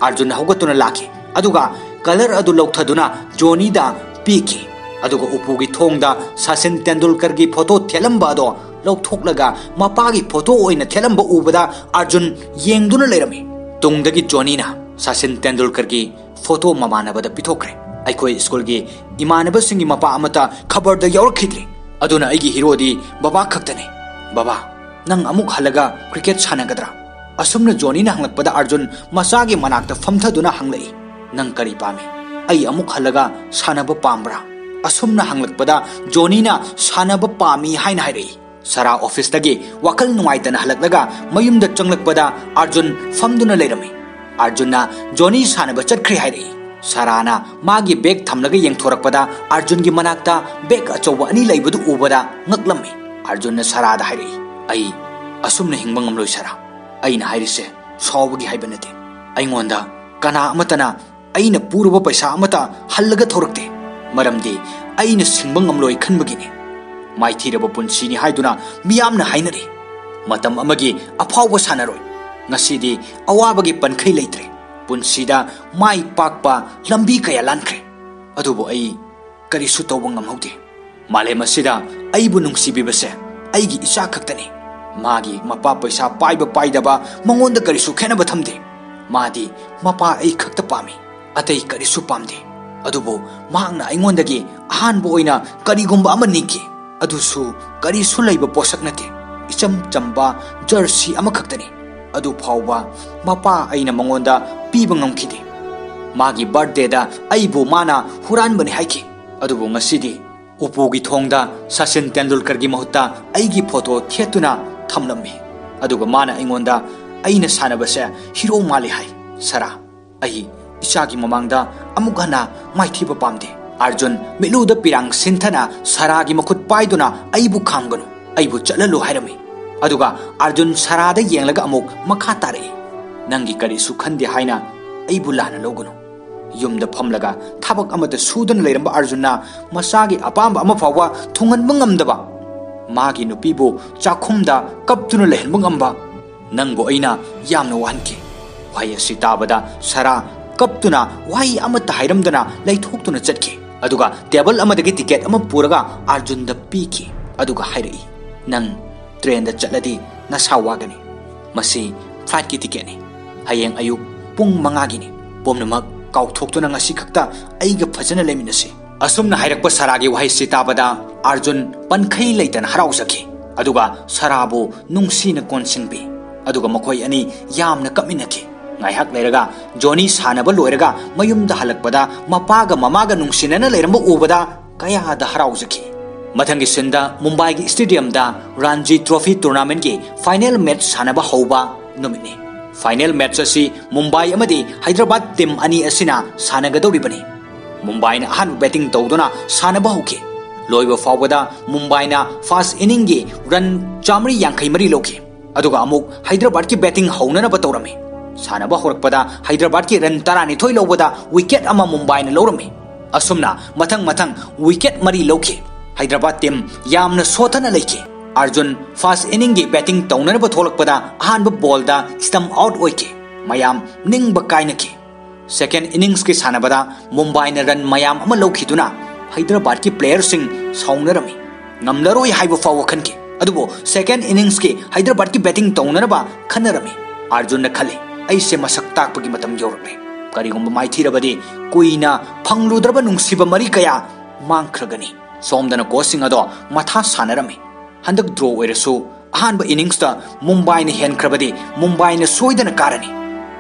ꯑꯥꯔꯖꯨꯟ ꯍꯧꯒꯠꯇꯨꯅ ꯂꯥꯛꯈꯤ, ꯑꯗꯨꯒ ꯀꯂꯔ ꯑꯗꯨ ꯂꯧꯊꯗꯨꯅ ꯖꯣꯅꯤꯗ ꯄꯤꯈꯤ꯫ ꯑꯗꯨꯒ ꯎꯄꯨꯒꯤ ꯊꯣꯡꯗ ꯁꯆꯤꯟ ꯇꯦꯟꯗꯨꯜꯀꯔꯒꯤ ꯐꯣꯇꯣ ꯊꯦꯠꯂꯝꯕ ꯑꯗꯣ ꯂꯧꯊꯣꯛꯂꯒ ꯃꯄꯥꯒꯤ ꯐꯣꯇꯣ ꯑꯣꯏꯅ ꯊꯦꯠꯂꯝꯕ ꯎꯕꯗ ꯑꯥꯔꯖꯨꯟ ꯌꯦꯡꯗꯨꯅ ꯂꯩꯔꯝꯃꯤ꯫ ꯇꯨꯡꯗꯒꯤ ꯖꯣꯅꯤꯅ ꯁꯆꯤꯟ ꯇꯦꯟꯗꯨꯜꯀꯔꯒꯤ ꯐꯣꯇꯣ ꯃꯃꯥꯟꯅꯕꯗ ꯄꯤꯊꯣꯛꯈ꯭ꯔꯦ꯫ ꯑꯩꯈꯣꯏ ꯁ꯭ꯀꯨꯜꯒꯤ ꯏꯃꯥꯟꯅꯕꯁꯤꯡꯒꯤ ꯃꯄꯥ ꯑꯃꯠꯇ ꯈꯕꯔꯗ ꯌꯥꯎꯔꯛꯈꯤꯗ꯭ꯔꯦ꯫ ꯑꯗꯨꯅ ꯑꯩꯒꯤ ꯍꯤꯔꯣꯗꯤ ꯕꯕꯥ ꯈꯛꯇꯅꯤ꯫ "ꯕꯕꯥ, ꯅꯪ ꯑꯃꯨꯛ ꯍꯜꯂꯒ ꯀ꯭ꯔꯤꯀꯦꯠ ꯁꯥꯟꯅꯒꯗ꯭ꯔꯥ?" ꯑꯁꯨꯝꯅ ꯖꯣꯅꯤꯅ ꯍꯪꯂꯛꯄꯗ ꯑꯥꯔꯖꯨꯟ ꯃꯆꯥꯒꯤ ꯃꯅꯥꯛꯇ ꯐꯝꯊꯗꯨꯅ ꯍꯪꯂꯛꯏ, "ꯅꯪ ꯀꯔꯤ ꯄꯥꯝꯃꯤ? ꯑꯩ ꯑꯃꯨꯛ ꯍꯜꯂꯒ ꯁꯥꯟꯅꯕ ꯄꯥꯝꯕ꯭ꯔꯥ?" ꯑꯁꯨꯝꯅ ꯍꯪꯂꯛꯄꯗ ꯖꯣꯅꯤꯅ ꯁꯥꯟꯅꯕ ꯄꯥꯝꯃꯤ ꯍꯥꯏꯅ ꯍꯥꯏꯔꯛꯏ꯫ ꯁꯥꯔꯥ ꯑꯣꯐꯤꯁꯇꯒꯤ ꯋꯥꯈꯜ ꯅꯨꯡꯉꯥꯏꯇꯅ ꯍꯜꯂꯛꯂꯒ ꯃꯌꯨꯝꯗ ꯆꯪꯂꯛꯄꯗ ꯑꯥꯔꯖꯨꯟ ꯐꯝꯗꯨꯅ ꯂꯩꯔꯝꯃꯤ꯫ ꯑꯥꯔꯖꯨꯟꯅ ꯖꯣꯅꯤ ꯁꯥꯟꯅꯕ ꯆꯠꯈ꯭ꯔꯦ ꯍꯥꯏꯔꯛꯏ꯫ ꯁꯥꯔꯥꯅ ꯃꯥꯒꯤ ꯕꯦꯒ ꯊꯝꯂꯒ ꯌꯦꯡꯊꯣꯔꯛꯄꯗ ꯑꯥꯔꯖꯨꯟꯒꯤ ꯃꯅꯥꯛꯇ ꯕꯦꯒ ꯑꯆꯧꯕ ꯑꯅꯤ ꯂꯩꯕꯗꯨ ꯎꯕꯗ ꯉꯛꯂꯝꯃꯤ꯫ ꯑꯥꯔꯖꯨꯟꯅ ꯁꯥꯔꯥꯗ ꯍꯥꯏꯔꯛꯏ, "ꯑꯩ ꯑꯁꯨꯝꯅ ꯍꯤꯡꯕ ꯉꯝꯂꯣꯏ ꯁꯥꯔꯥ꯫ ꯑꯩꯅ ꯍꯥꯏꯔꯤꯁꯦ ꯁꯥꯎꯕꯒꯤ ꯍꯥꯏꯕ ꯅꯠꯇꯦ꯫ ꯑꯩꯉꯣꯟꯗ ꯀꯅꯥ ꯑꯃꯠꯇꯅ ꯑꯩꯅ ꯄꯨꯔꯨꯕ ꯄꯩꯁꯥ ꯑꯃꯠꯇ ꯍꯜꯂꯒ ꯊꯧꯔꯛꯇꯦ꯫ ꯃꯔꯝꯗꯤ ꯑꯩꯅ ꯁꯤꯡꯕ ꯉꯝꯂꯣꯏ ꯈꯟꯕꯒꯤꯅꯤ꯫ ꯃꯥꯏꯊꯤꯔꯕ ꯄꯨꯟꯁꯤꯅꯤ ꯍꯥꯏꯗꯨꯅ ꯃꯤꯌꯥꯝꯅ ꯍꯥꯏꯅꯔꯤ꯫ ꯃꯇꯝ ꯑꯃꯒꯤ ꯑꯐꯥꯎꯕ ꯁꯥꯟꯅꯔꯣꯏ꯫ ꯉꯁꯤꯗꯤ ꯑꯋꯥꯕꯒꯤ ꯄꯟꯈꯩ ꯂꯩꯇ꯭ꯔꯦ꯫ ꯄꯨꯟꯁꯤꯗ ꯃꯥꯏ ꯄꯥꯛꯄ ꯂꯝꯕꯤ ꯀꯌꯥ ꯂꯥꯟꯈ꯭ꯔꯦ꯫ ꯑꯗꯨꯕꯨ ꯑꯩ ꯀꯔꯤꯁꯨ ꯇꯧꯕ ꯉꯝꯍꯧꯗꯦ꯫ ꯃꯥꯂꯦꯝ ꯑꯁꯤꯗ ꯑꯩꯕꯨ ꯅꯨꯡꯁꯤꯕꯤꯕꯁꯦ ꯑꯩꯒꯤ ꯏꯆꯥ ꯈꯛꯇꯅꯤ꯫ ꯃꯥꯒꯤ ꯃꯄꯥ ꯄꯩꯁꯥ ꯄꯥꯏꯕ ꯄꯥꯏꯗꯕ ꯃꯉꯣꯟꯗ ꯀꯔꯤꯁꯨ ꯈꯦꯠꯅꯕ ꯊꯝꯗꯦ꯫ ꯃꯥꯗꯤ ꯃꯄꯥ ꯑꯩ ꯈꯛꯇ ꯄꯥꯝꯃꯤ, ꯑꯇꯩ ꯀꯔꯤꯁꯨ ꯄꯥꯝꯗꯦ꯫ ꯑꯗꯨꯕꯨ ꯃꯍꯥꯛꯅ ꯑꯩꯉꯣꯟꯗꯒꯤ ꯑꯍꯥꯟꯕ ꯑꯣꯏꯅ ꯀꯔꯤꯒꯨꯝꯕ ꯑꯃ ꯅꯤꯈꯤ꯫ ꯑꯗꯨꯁꯨ ꯀꯔꯤꯁꯨ ꯂꯩꯕ ꯄꯣꯠꯁꯛ ꯅꯠꯇꯦ, ꯏꯆꯝ ꯆꯝꯕ ꯖꯔꯁꯤ ꯑꯃꯈꯛꯇꯅꯤ꯫ ꯑꯗꯨ ꯐꯥꯎꯕ ꯃꯄꯥ ꯑꯩꯅ ꯃꯉꯣꯟꯗ ꯄꯤꯕ ꯉꯝꯈꯤꯗꯦ꯫ ꯃꯥꯒꯤ ꯕꯥꯔꯊꯗꯦꯗ ꯑꯩꯕꯨ ꯃꯥꯅ ꯍꯨꯔꯥꯟꯕꯅꯤ ꯍꯥꯏꯈꯤ꯫ ꯑꯗꯨꯕꯨ ꯉꯁꯤꯗꯤ ꯎꯄꯨꯒꯤ ꯊꯣꯡꯗ ꯁꯆꯤꯟ ꯇꯦꯟꯗꯨꯜꯀꯔꯒꯤ ꯃꯍꯨꯠꯇ ꯑꯩꯒꯤ ꯐꯣꯇꯣ ꯊꯦꯠꯇꯨꯅ ꯊꯝꯂꯝꯃꯤ꯫ ꯑꯗꯨꯒ ꯃꯥꯅ ꯑꯩꯉꯣꯟꯗ ꯑꯩꯅ ꯁꯥꯟꯅꯕꯁꯦ ꯍꯤꯔꯣ ꯃꯥꯜꯂꯤ ꯍꯥꯏ꯫ ꯁꯥꯔꯥ, ꯑꯩ ꯏꯆꯥꯒꯤ ꯃꯃꯥꯡꯗ ꯑꯃꯨꯛ ꯍꯟꯅ ꯃꯥꯏꯊꯤꯕ ꯄꯥꯝꯗꯦ꯫ ꯑꯥꯔꯖꯨꯟ, ꯃꯤꯠꯂꯨꯗ ꯄꯤꯔꯥꯡ ꯁꯤꯟꯊꯅ ꯁꯥꯔꯥꯒꯤ ꯃꯈꯨꯠ ꯄꯥꯏꯗꯨꯅ, "ꯑꯩꯕꯨ ꯈꯥꯝꯒꯅꯨ, ꯑꯩꯕꯨ ꯆꯠꯍꯜꯂꯨ" ꯍꯥꯏꯔꯝꯃꯤ꯫ ꯑꯗꯨꯒ ꯑꯥꯔꯖꯨꯟ ꯁꯥꯔꯥꯗ ꯌꯦꯡꯂꯒ ꯑꯃꯨꯛ ꯃꯈꯥ ꯇꯥꯔꯛꯏ, "ꯅꯪꯒꯤ ꯀꯔꯤꯁꯨ ꯈꯟꯗꯦ ꯍꯥꯏꯅ ꯑꯩꯕꯨ ꯂꯥꯟꯅ ꯂꯧꯒꯅꯨ꯫ ꯌꯨꯝꯗ ꯐꯝꯂꯒ ꯊꯕꯛ ꯑꯃꯠꯇ ꯁꯨꯗꯅ ꯂꯩꯔꯝꯕ ꯑꯥꯔꯖꯨꯟꯅ ꯃꯆꯥꯒꯤ ꯑꯄꯥꯝꯕ ꯑꯃ ꯐꯥꯎꯕ ꯊꯨꯡꯍꯟꯕ ꯉꯝꯗꯕ, ꯃꯥꯒꯤ ꯅꯨꯄꯤꯕꯨ ꯆꯥꯛꯈꯨꯝꯗ ꯀꯞꯇꯨꯅ ꯂꯩꯍꯟꯕ ꯉꯝꯕ, ꯅꯪꯕꯨ ꯑꯩꯅ ꯌꯥꯝꯅ ꯋꯥꯍꯟꯈꯤ꯫" ꯋꯥꯍꯩ ꯑꯁꯤ ꯇꯥꯕꯗ ꯁꯥꯔꯥ ꯀꯞꯇꯨꯅ ꯋꯥꯍꯩ ꯑꯃꯠꯇ ꯍꯥꯏꯔꯝꯗꯅ ꯂꯩꯊꯣꯛꯇꯨꯅ ꯆꯠꯈꯤ꯫ ꯑꯗꯨꯒ ꯇꯦꯕꯜ ꯑꯃꯗꯒꯤ ꯇꯤꯀꯦꯠ ꯑꯃ ꯄꯨꯔꯒ ꯑꯥꯔꯖꯨꯟꯗ ꯄꯤꯈꯤ꯫ ꯑꯗꯨꯒ ꯍꯥꯏꯔꯛꯏ, ꯅꯪ ꯇ꯭ꯔꯦꯟꯗ ꯆꯠꯂꯗꯤ ꯅꯁꯥ ꯋꯥꯒꯅꯤ꯫ ꯃꯁꯤ ꯐ꯭ꯂꯥꯏꯠꯀꯤ ꯇꯤꯀꯦꯠꯅꯤ꯫ ꯍꯌꯦꯡ ꯑꯌꯨꯛ ꯄꯨꯡ ꯃꯉꯥꯒꯤꯅꯤ꯫ ꯄꯨꯝꯅꯃꯛ ꯀꯥꯎꯊꯣꯛꯇꯨꯅ ꯉꯁꯤ ꯈꯛꯇ ꯑꯩꯒ ꯐꯖꯅ ꯂꯩꯃꯤꯟꯅꯁꯤ꯫ ꯑꯁꯨꯝꯅ ꯍꯥꯏꯔꯛꯄ ꯁꯥꯔꯥꯒꯤ ꯋꯥꯍꯩꯁꯤ ꯇꯥꯕꯗ ꯑꯥꯔꯖꯨꯟ ꯄꯟꯈꯩ ꯂꯩꯇꯅ ꯍꯔꯥꯎꯖꯈꯤ꯫ ꯑꯗꯨꯒ ꯁꯥꯔꯥꯕꯨ ꯅꯨꯡꯁꯤꯅ ꯀꯣꯟꯁꯤꯟꯕꯤ꯫ ꯑꯗꯨꯒ ꯃꯈꯣꯏ ꯑꯅꯤ ꯌꯥꯝꯅ ꯀꯞꯃꯤꯟꯅꯈꯤ꯫ ꯉꯥꯏꯍꯥꯛ ꯂꯩꯔꯒ ꯖꯣꯅꯤ ꯁꯥꯟꯅꯕ ꯂꯣꯏꯔꯒ ꯃꯌꯨꯝꯗ ꯍꯜꯂꯛꯄꯗ ꯃꯄꯥꯒ ꯃꯃꯥꯒ ꯅꯨꯡꯁꯤꯅꯅ ꯂꯩꯔꯝꯕ ꯎꯕꯗ ꯀꯌꯥꯗ ꯍꯔꯥꯎꯖꯈꯤ꯫ ꯃꯊꯪꯒꯤ ꯁꯤꯟꯗ ꯃꯨꯝꯕꯥꯏꯒꯤ ꯁ꯭ꯇꯦꯗꯤꯌꯝꯗ ꯔꯥꯟꯖꯤ ꯇ꯭ꯔꯣꯐꯤ ꯇꯣꯔꯅꯥꯃꯦꯟꯠꯀꯤ ꯐꯥꯏꯅꯦꯜ ꯃꯦꯆ ꯁꯥꯟꯅꯕ ꯍꯧꯕ ꯅꯨꯃꯤꯠꯅꯤ꯫ ꯐꯥꯏꯅꯦꯜ ꯃꯦꯆ ꯑꯁꯤ ꯃꯨꯝꯕꯥꯏ ꯑꯃꯗꯤ ꯍꯥꯏꯗ꯭ꯔꯕꯥꯗ ꯇꯤꯝ ꯑꯅꯤ ꯑꯁꯤꯅ ꯁꯥꯟꯅꯒꯗꯧꯔꯤꯕꯅꯤ꯫ ꯃꯨꯝꯕꯥꯏꯅ ꯑꯍꯥꯟꯕ ꯕꯦꯇꯤꯡ ꯇꯧꯗꯨꯅ ꯁꯥꯟꯅꯕ ꯍꯧꯈꯤ꯫ ꯂꯣꯏꯕ ꯐꯥꯎꯕꯗ ꯃꯨꯝꯕꯥꯏꯅ ꯐꯥꯔꯁ ꯏꯅꯤꯡꯒꯤ ꯔꯟ ꯆꯥꯃꯔꯤ ꯌꯥꯡꯈꯩ ꯃꯔꯤ ꯂꯧꯈꯤ꯫ ꯑꯗꯨꯒ ꯑꯃꯨꯛ ꯍꯥꯏꯗ꯭ꯔꯕꯥꯗꯀꯤ ꯕꯦꯇꯤꯡ ꯍꯧꯅꯅꯕ ꯇꯧꯔꯝꯃꯤ꯫ ꯁꯥꯟꯅꯕ ꯍꯧꯔꯛꯄꯗ ꯍꯥꯏꯗ꯭ꯔꯕꯥꯗꯀꯤ ꯔꯟ ꯇꯔꯥꯅꯤꯊꯣꯏ ꯂꯧꯕꯗ ꯋꯤꯀꯦꯠ ꯑꯃ ꯃꯨꯝꯕꯥꯏꯅ ꯂꯧꯔꯝꯃꯤ꯫ ꯑꯁꯨꯝꯅ ꯃꯊꯪ ꯃꯊꯪ ꯋꯤꯀꯦꯠ ꯃꯔꯤ ꯂꯧꯈꯤ꯫ ꯍꯥꯏꯗ꯭ꯔꯕꯥꯗ ꯇꯤꯝ ꯌꯥꯝꯅ ꯁꯣꯊꯅ ꯂꯩꯈꯤ꯫ ꯑꯥꯔꯖꯨꯟ ꯐꯥꯔꯁ ꯏꯅꯤꯡꯒꯤ ꯕꯦꯇꯤꯡ ꯇꯧꯅꯅꯕ ꯊꯣꯛꯂꯛꯄꯗ ꯑꯍꯥꯟꯕ ꯕꯣꯜꯗ ꯁ꯭ꯇꯝꯞ ꯑꯥꯎꯠ ꯑꯣꯏꯈꯤ꯫ ꯃꯌꯥꯝ ꯅꯤꯡꯕ ꯀꯥꯏꯅꯈꯤ꯫ ꯁꯦꯀꯦꯟ ꯏꯅꯤꯡꯁꯀꯤ ꯁꯥꯟꯅꯕꯗ ꯃꯨꯝꯕꯥꯏꯅ ꯔꯟ ꯃꯌꯥꯝ ꯑꯃ ꯂꯧꯈꯤꯗꯨꯅ ꯍꯥꯏꯗ꯭ꯔꯕꯥꯗꯀꯤ ꯄ꯭ꯂꯦꯌꯔꯁꯤꯡ ꯁꯥꯎꯅꯔꯝꯃꯤ꯫ ꯉꯝꯂꯔꯣꯏ ꯍꯥꯏꯕ ꯐꯥꯎꯕ ꯈꯟꯈꯤ꯫ ꯑꯗꯨꯕꯨ ꯁꯦꯀꯦꯟ ꯏꯅꯤꯡꯁꯀꯤ ꯍꯥꯏꯗ꯭ꯔꯕꯥꯗꯀꯤ ꯕꯦꯇꯤꯡ ꯇꯧꯅꯅꯕ ꯈꯟꯅꯔꯝꯃꯤ꯫ ꯑꯥꯔꯖꯨꯟꯅ ꯈꯜꯂꯤ, "ꯑꯩꯁꯦ ꯃꯁꯛ ꯇꯥꯛꯄꯒꯤ ꯃꯇꯝ ꯌꯧꯔꯛꯂꯦ꯫ ꯀꯔꯤꯒꯨꯝꯕ ꯃꯥꯏꯊꯤꯔꯕꯗꯤ ꯀꯨꯏꯅ ꯐꯪꯂꯨꯗ꯭ꯔꯕ ꯅꯨꯡꯁꯤꯕ ꯃꯔꯤ ꯀꯌꯥ ꯃꯥꯡꯈ꯭ꯔꯒꯅꯤ꯫" ꯁꯣꯝꯗꯅ ꯀꯣꯆꯁꯤꯡ ꯑꯗꯣ ꯃꯊꯥ ꯁꯥꯟꯅꯔꯝꯃꯤ꯫ ꯍꯟꯗꯛ ꯗ꯭ꯔꯣ ꯑꯣꯏꯔꯁꯨ ꯑꯍꯥꯟꯕ ꯏꯅꯤꯡꯁꯇ ꯃꯨꯝꯕꯥꯏꯅ ꯍꯦꯟꯈ꯭ꯔꯕꯗꯤ ꯃꯨꯝꯕꯥꯏꯅ ꯁꯣꯏꯗꯅ ꯀꯥꯔꯅꯤ꯫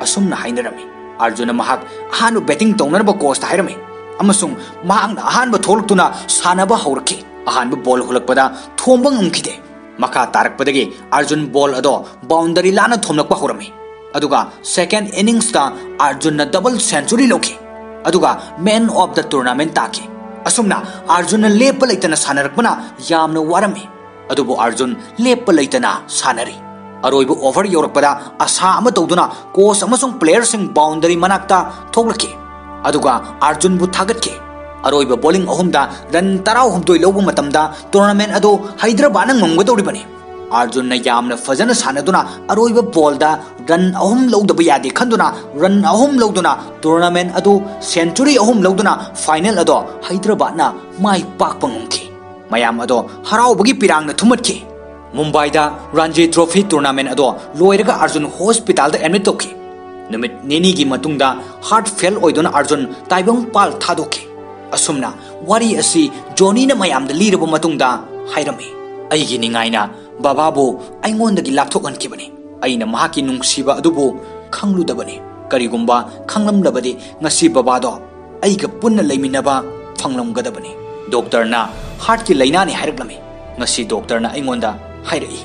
ꯑꯁꯨꯝꯅ ꯍꯥꯏꯅꯔꯝꯃꯤ꯫ ꯑꯥꯔꯖꯨꯟꯅ ꯃꯍꯥꯛ ꯑꯍꯥꯟꯕ ꯕꯦꯇꯤꯡ ꯇꯧꯅꯅꯕ ꯀꯣꯆꯇ ꯍꯥꯏꯔꯝꯃꯤ ꯑꯃꯁꯨꯡ ꯃꯍꯥꯛꯅ ꯑꯍꯥꯟꯕ ꯊꯣꯛꯂꯛꯇꯨꯅ ꯁꯥꯟꯅꯕ ꯍꯧꯔꯛꯈꯤ꯫ ꯑꯍꯥꯟꯕ ꯕꯣꯜ ꯍꯨꯜꯂꯛꯄꯗ ꯊꯣꯝꯕ ꯉꯝꯈꯤꯗꯦ꯫ ꯃꯈꯥ ꯇꯥꯔꯛꯄꯗꯒꯤ ꯑꯥꯔꯖꯨꯟ ꯕꯣꯜ ꯑꯗꯣ ꯕꯥꯎꯟꯗꯔꯤ ꯂꯥꯟꯅ ꯊꯣꯝꯂꯛꯄ ꯍꯧꯔꯝꯃꯤ꯫ ꯑꯗꯨꯒ ꯁꯦꯀꯦꯟ ꯏꯅꯤꯡꯁꯇ ꯑꯥꯔꯖꯨꯟꯅ ꯗꯕꯜ ꯁꯦꯟꯆꯨꯔꯤ ꯂꯧꯈꯤ꯫ ꯑꯗꯨꯒ ꯃꯦꯟ ꯑꯣꯐ ꯗ ꯇꯣꯔꯅꯥꯃꯦꯟ ꯇꯥꯈꯤ꯫ ꯑꯁꯨꯝꯅ ꯑꯥꯔꯖꯨꯟꯅ ꯂꯦꯞꯄ ꯂꯩꯇꯅ ꯁꯥꯟꯅꯔꯛꯄꯅ ꯌꯥꯝꯅ ꯋꯥꯔꯝꯃꯤ꯫ ꯑꯗꯨꯕꯨ ꯑꯥꯔꯖꯨꯟ ꯂꯦꯞꯄ ꯂꯩꯇꯅ ꯁꯥꯟꯅꯔꯤ꯫ ꯑꯔꯣꯏꯕ ꯑꯣꯚꯔ ꯌꯧꯔꯛꯄꯗ ꯑꯁꯥ ꯑꯃ ꯇꯧꯗꯨꯅ ꯀꯣꯆ ꯑꯃꯁꯨꯡ ꯄ꯭ꯂꯦꯌꯔꯁꯤꯡ ꯕꯥꯎꯟꯗꯔꯤ ꯃꯅꯥꯛꯇ ꯊꯣꯛꯂꯛꯈꯤ꯫ ꯑꯗꯨꯒ ꯑꯥꯔꯖꯨꯟꯕꯨ ꯊꯥꯒꯠꯈꯤ꯫ ꯑꯔꯣꯏꯕ ꯕꯣꯂꯤꯡ ꯑꯍꯨꯝꯗ ꯔꯟ ꯇꯔꯥꯍꯨꯝꯗꯣꯏ ꯂꯧꯕ ꯃꯇꯝꯗ ꯇꯣꯔꯅꯥꯃꯦꯟ ꯑꯗꯨ ꯍꯥꯏꯗ꯭ꯔꯕꯥꯗꯅ ꯉꯝꯒꯗꯧꯔꯤꯕꯅꯤ꯫ ꯑꯥꯔꯖꯨꯟꯅ ꯌꯥꯝꯅ ꯐꯖꯅ ꯁꯥꯟꯅꯗꯨꯅ ꯑꯔꯣꯏꯕ ꯕꯣꯜꯗ ꯔꯟ ꯑꯍꯨꯝ ꯂꯧꯗꯕ ꯌꯥꯗꯦ ꯈꯟꯗꯨꯅ ꯔꯟ ꯑꯍꯨꯝ ꯂꯧꯗꯨꯅ ꯇꯣꯔꯅꯥꯃꯦꯟ ꯑꯗꯨ ꯁꯦꯟꯆꯨꯔꯤ ꯑꯍꯨꯝ ꯂꯧꯗꯨꯅ ꯐꯥꯏꯅꯦꯜ ꯑꯗꯣ ꯍꯥꯏꯗ꯭ꯔꯕꯥꯗꯅ ꯃꯥꯏ ꯄꯥꯛꯄ ꯉꯝꯈꯤ꯫ ꯃꯌꯥꯝ ꯑꯗꯣ ꯍꯔꯥꯎꯕꯒꯤ ꯄꯤꯔꯥꯡꯅ ꯊꯨꯝꯃꯠꯈꯤ꯫ ꯃꯨꯝꯕꯥꯏꯗ ꯔꯥꯟꯖꯤ ꯇ꯭ꯔꯣꯐꯤ ꯇꯣꯔꯅꯥꯃꯦꯟ ꯑꯗꯣ ꯂꯣꯏꯔꯒ ꯑꯥꯔꯖꯨꯟ ꯍꯣꯁꯄꯤꯇꯥꯜꯗ ꯑꯦꯗꯃꯤꯠ ꯇꯧꯈꯤ꯫ ꯅꯨꯃꯤꯠ ꯅꯤꯅꯤꯒꯤ ꯃꯇꯨꯡꯗ ꯍꯥꯔꯠ ꯐꯦꯜ ꯑꯣꯏꯗꯨꯅ ꯑꯥꯔꯖꯨꯟ ꯇꯥꯏꯕꯪꯄꯥꯜ ꯊꯥꯗꯣꯛꯈꯤ꯫ ꯑꯁꯨꯝꯅ ꯋꯥꯔꯤ ꯑꯁꯤ ꯖꯣꯅꯤꯅ ꯃꯌꯥꯝꯗ ꯂꯤꯔꯕ ꯃꯇꯨꯡꯗ ꯍꯥꯏꯔꯝꯃꯤ, "ꯑꯩꯒꯤ ꯅꯤꯡꯉꯥꯏꯅ ꯕꯕꯥꯕꯨ ꯑꯩꯉꯣꯟꯗꯒꯤ ꯂꯥꯞꯊꯣꯛꯍꯟꯈꯤꯕꯅꯤ꯫ ꯑꯩꯅ ꯃꯍꯥꯛꯀꯤ ꯅꯨꯡꯁꯤꯕ ꯑꯗꯨꯕꯨ ꯈꯪꯂꯨꯗꯕꯅꯤ꯫ ꯀꯔꯤꯒꯨꯝꯕ ꯈꯪꯂꯝꯂꯕꯗꯤ ꯉꯁꯤ ꯕꯕꯥꯗꯣ ꯑꯩꯒ ꯄꯨꯟꯅ ꯂꯩꯃꯤꯟꯅꯕ ꯐꯪꯂꯝꯒꯗꯕꯅꯤ꯫" ꯗꯣꯛꯇꯔꯅ ꯍꯥꯔꯠꯀꯤ ꯂꯥꯏꯅꯥꯅꯤ ꯍꯥꯏꯔꯛꯂꯝꯃꯤ꯫ ꯉꯁꯤ ꯗꯣꯛꯇꯔꯅ ꯑꯩꯉꯣꯟꯗ ꯍꯥꯏꯔꯛꯏ,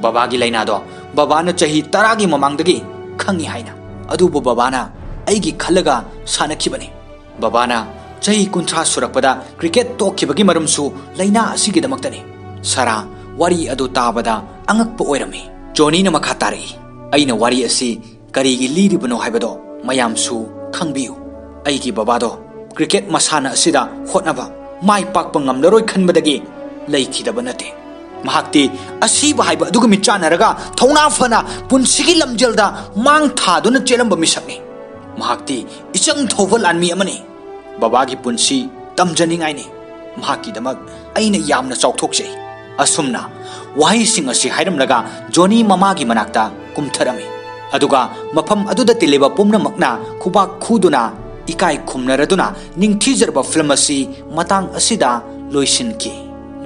"ꯕꯕꯥꯒꯤ ꯂꯥꯏꯅꯥꯗꯣ ꯕꯕꯥꯅ ꯆꯍꯤ ꯇꯔꯥꯒꯤ ꯃꯃꯥꯡꯗꯒꯤ ꯈꯪꯉꯤ ꯍꯥꯏꯅ꯫ ꯑꯗꯨꯕꯨ ꯕꯕꯥꯅ ꯑꯩꯒꯤ ꯈꯜꯂꯒ ꯁꯥꯟꯅꯈꯤꯕꯅꯤ꯫ ꯕꯕꯥꯅ ꯆꯍꯤ ꯀꯨꯟꯊ꯭ꯔꯥ ꯁꯨꯔꯛꯄꯗ ꯀ꯭ꯔꯤꯀꯦꯠ ꯇꯣꯛꯈꯤꯕꯒꯤ ꯃꯔꯝꯁꯨ ꯂꯥꯏꯅꯥ ꯑꯁꯤꯒꯤꯗꯃꯛꯇꯅꯤ꯫" ꯁꯥꯔꯥ ꯋꯥꯔꯤ ꯑꯗꯨ ꯇꯥꯕꯗ ꯑꯉꯛꯄ ꯑꯣꯏꯔꯝꯃꯤ꯫ ꯖꯣꯅꯤꯅ ꯃꯈꯥ ꯇꯥꯔꯛꯏ, "ꯑꯩꯅ ꯋꯥꯔꯤ ꯑꯁꯤ ꯀꯔꯤꯒꯤ ꯂꯤꯔꯤꯕꯅꯣ ꯍꯥꯏꯕꯗꯣ ꯃꯌꯥꯝꯁꯨ ꯈꯪꯕꯤꯌꯨ꯫ ꯑꯩꯒꯤ ꯕꯕꯥꯗꯣ ꯀ꯭ꯔꯤꯀꯦꯠ ꯃꯁꯥꯟꯅ ꯑꯁꯤꯗ ꯍꯣꯠꯅꯕ ꯃꯥꯏ ꯄꯥꯛꯄ ꯉꯝꯂꯔꯣꯏ ꯈꯟꯕꯗꯒꯤ ꯂꯩꯈꯤꯗꯕ ꯅꯠꯇꯦ꯫ ꯃꯍꯥꯛꯇꯤ ꯑꯁꯤꯕ ꯍꯥꯏꯕ ꯑꯗꯨꯒ ꯃꯤꯠꯆꯥꯟꯅꯔꯒ ꯊꯧꯅꯥ ꯐꯅ ꯄꯨꯟꯁꯤꯒꯤ ꯂꯝꯖꯦꯜꯗ ꯃꯥꯡ ꯊꯥꯗꯨꯅ ꯆꯦꯜꯂꯝꯕ ꯃꯤꯁꯛꯅꯤ꯫ ꯃꯍꯥꯛꯇꯤ ꯏꯆꯪ ꯊꯧꯕ ꯂꯥꯟꯃꯤ ꯑꯃꯅꯤ꯫ ꯕꯕꯥꯒꯤ ꯄꯨꯟꯁꯤ ꯇꯝꯖꯅꯤꯡꯉꯥꯏꯅꯤ꯫ ꯃꯍꯥꯛꯀꯤꯗꯃꯛ ꯑꯩꯅ ꯌꯥꯝꯅ ꯆꯥꯎꯊꯣꯛꯆꯩ꯫" ꯑꯁꯨꯝꯅ ꯋꯥꯍꯩꯁꯤꯡ ꯑꯁꯤ ꯍꯥꯏꯔꯝꯂꯒ ꯖꯣꯅꯤ ꯃꯃꯥꯒꯤ ꯃꯅꯥꯛꯇ ꯀꯨꯝꯊꯔꯝꯃꯤ꯫ ꯑꯗꯨꯒ ꯃꯐꯝ ꯑꯗꯨꯗ ꯇꯤꯜꯂꯤꯕ ꯄꯨꯝꯅꯃꯛꯅ ꯈꯨꯕꯥꯛ ꯈꯨꯗꯨꯅ ꯏꯀꯥꯏ ꯈꯨꯝꯅꯔꯗꯨꯅ ꯅꯤꯡꯊꯤꯖꯔꯕ ꯐꯤꯂꯝ ꯑꯁꯤ ꯃꯇꯥꯡ ꯑꯁꯤꯗ ꯂꯣꯏꯁꯤꯟꯈꯤ꯫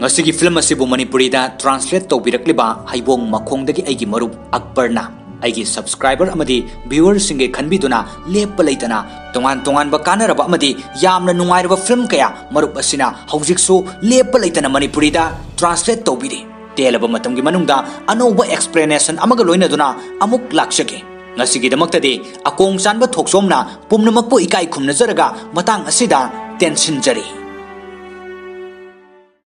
ꯉꯁꯤꯒꯤ ꯐꯤꯂꯝ ꯑꯁꯤꯕꯨ ꯃꯅꯤꯄꯨꯔꯤꯗ ꯇ꯭ꯔꯥꯟꯁꯂꯦꯠ ꯇꯧꯕꯤꯔꯛꯂꯤꯕ ꯍꯩꯕꯣꯡ ꯃꯈꯣꯡꯗꯒꯤ ꯑꯩꯒꯤ ꯃꯔꯨꯞ ꯑꯛꯕꯔꯅ ꯑꯩꯒꯤ ꯁꯕꯁꯀ꯭ꯔꯥꯏꯕꯔ ꯑꯃꯗꯤ ꯚ꯭ꯌꯨꯋꯔꯁꯤꯡꯒꯤ ꯈꯟꯕꯤꯗꯨꯅ ꯂꯦꯞꯄ ꯂꯩꯇꯅ ꯇꯣꯉꯥꯟ ꯇꯣꯉꯥꯟꯕ ꯀꯥꯟꯅꯔꯕ ꯑꯃꯗꯤ ꯌꯥꯝꯅ ꯅꯨꯡꯉꯥꯏꯔꯕ ꯐꯤꯂꯝ ꯀꯌꯥ ꯃꯔꯨꯞ ꯑꯁꯤꯅ ꯍꯧꯖꯤꯛꯁꯨ ꯂꯦꯞꯄ ꯂꯩꯇꯅ ꯃꯅꯤꯄꯨꯔꯤꯗ ꯇ꯭ꯔꯥꯟꯁꯂꯦꯠ ꯇꯧꯕꯤꯔꯤ꯫ ꯇꯦꯜꯂꯕ ꯃꯇꯝꯒꯤ ꯃꯅꯨꯡꯗ ꯑꯅꯧꯕ ꯑꯦꯛꯁꯄ꯭ꯂꯦꯅꯦꯁꯟ ꯑꯃꯒ ꯂꯣꯏꯅꯗꯨꯅ ꯑꯃꯨꯛ ꯂꯥꯛꯆꯒꯦ꯫ ꯉꯁꯤꯒꯤꯗꯃꯛꯇꯗꯤ ꯑꯀꯣꯡ ꯆꯥꯟꯕ ꯊꯣꯛꯆꯣꯝꯅ ꯄꯨꯝꯅꯃꯛꯄꯨ ꯏꯀꯥꯏ ꯈꯨꯝꯅꯖꯔꯒ ꯃꯇꯥꯡ ꯑꯁꯤꯗ ꯇꯦꯟꯁꯤꯟꯖꯔꯤ꯫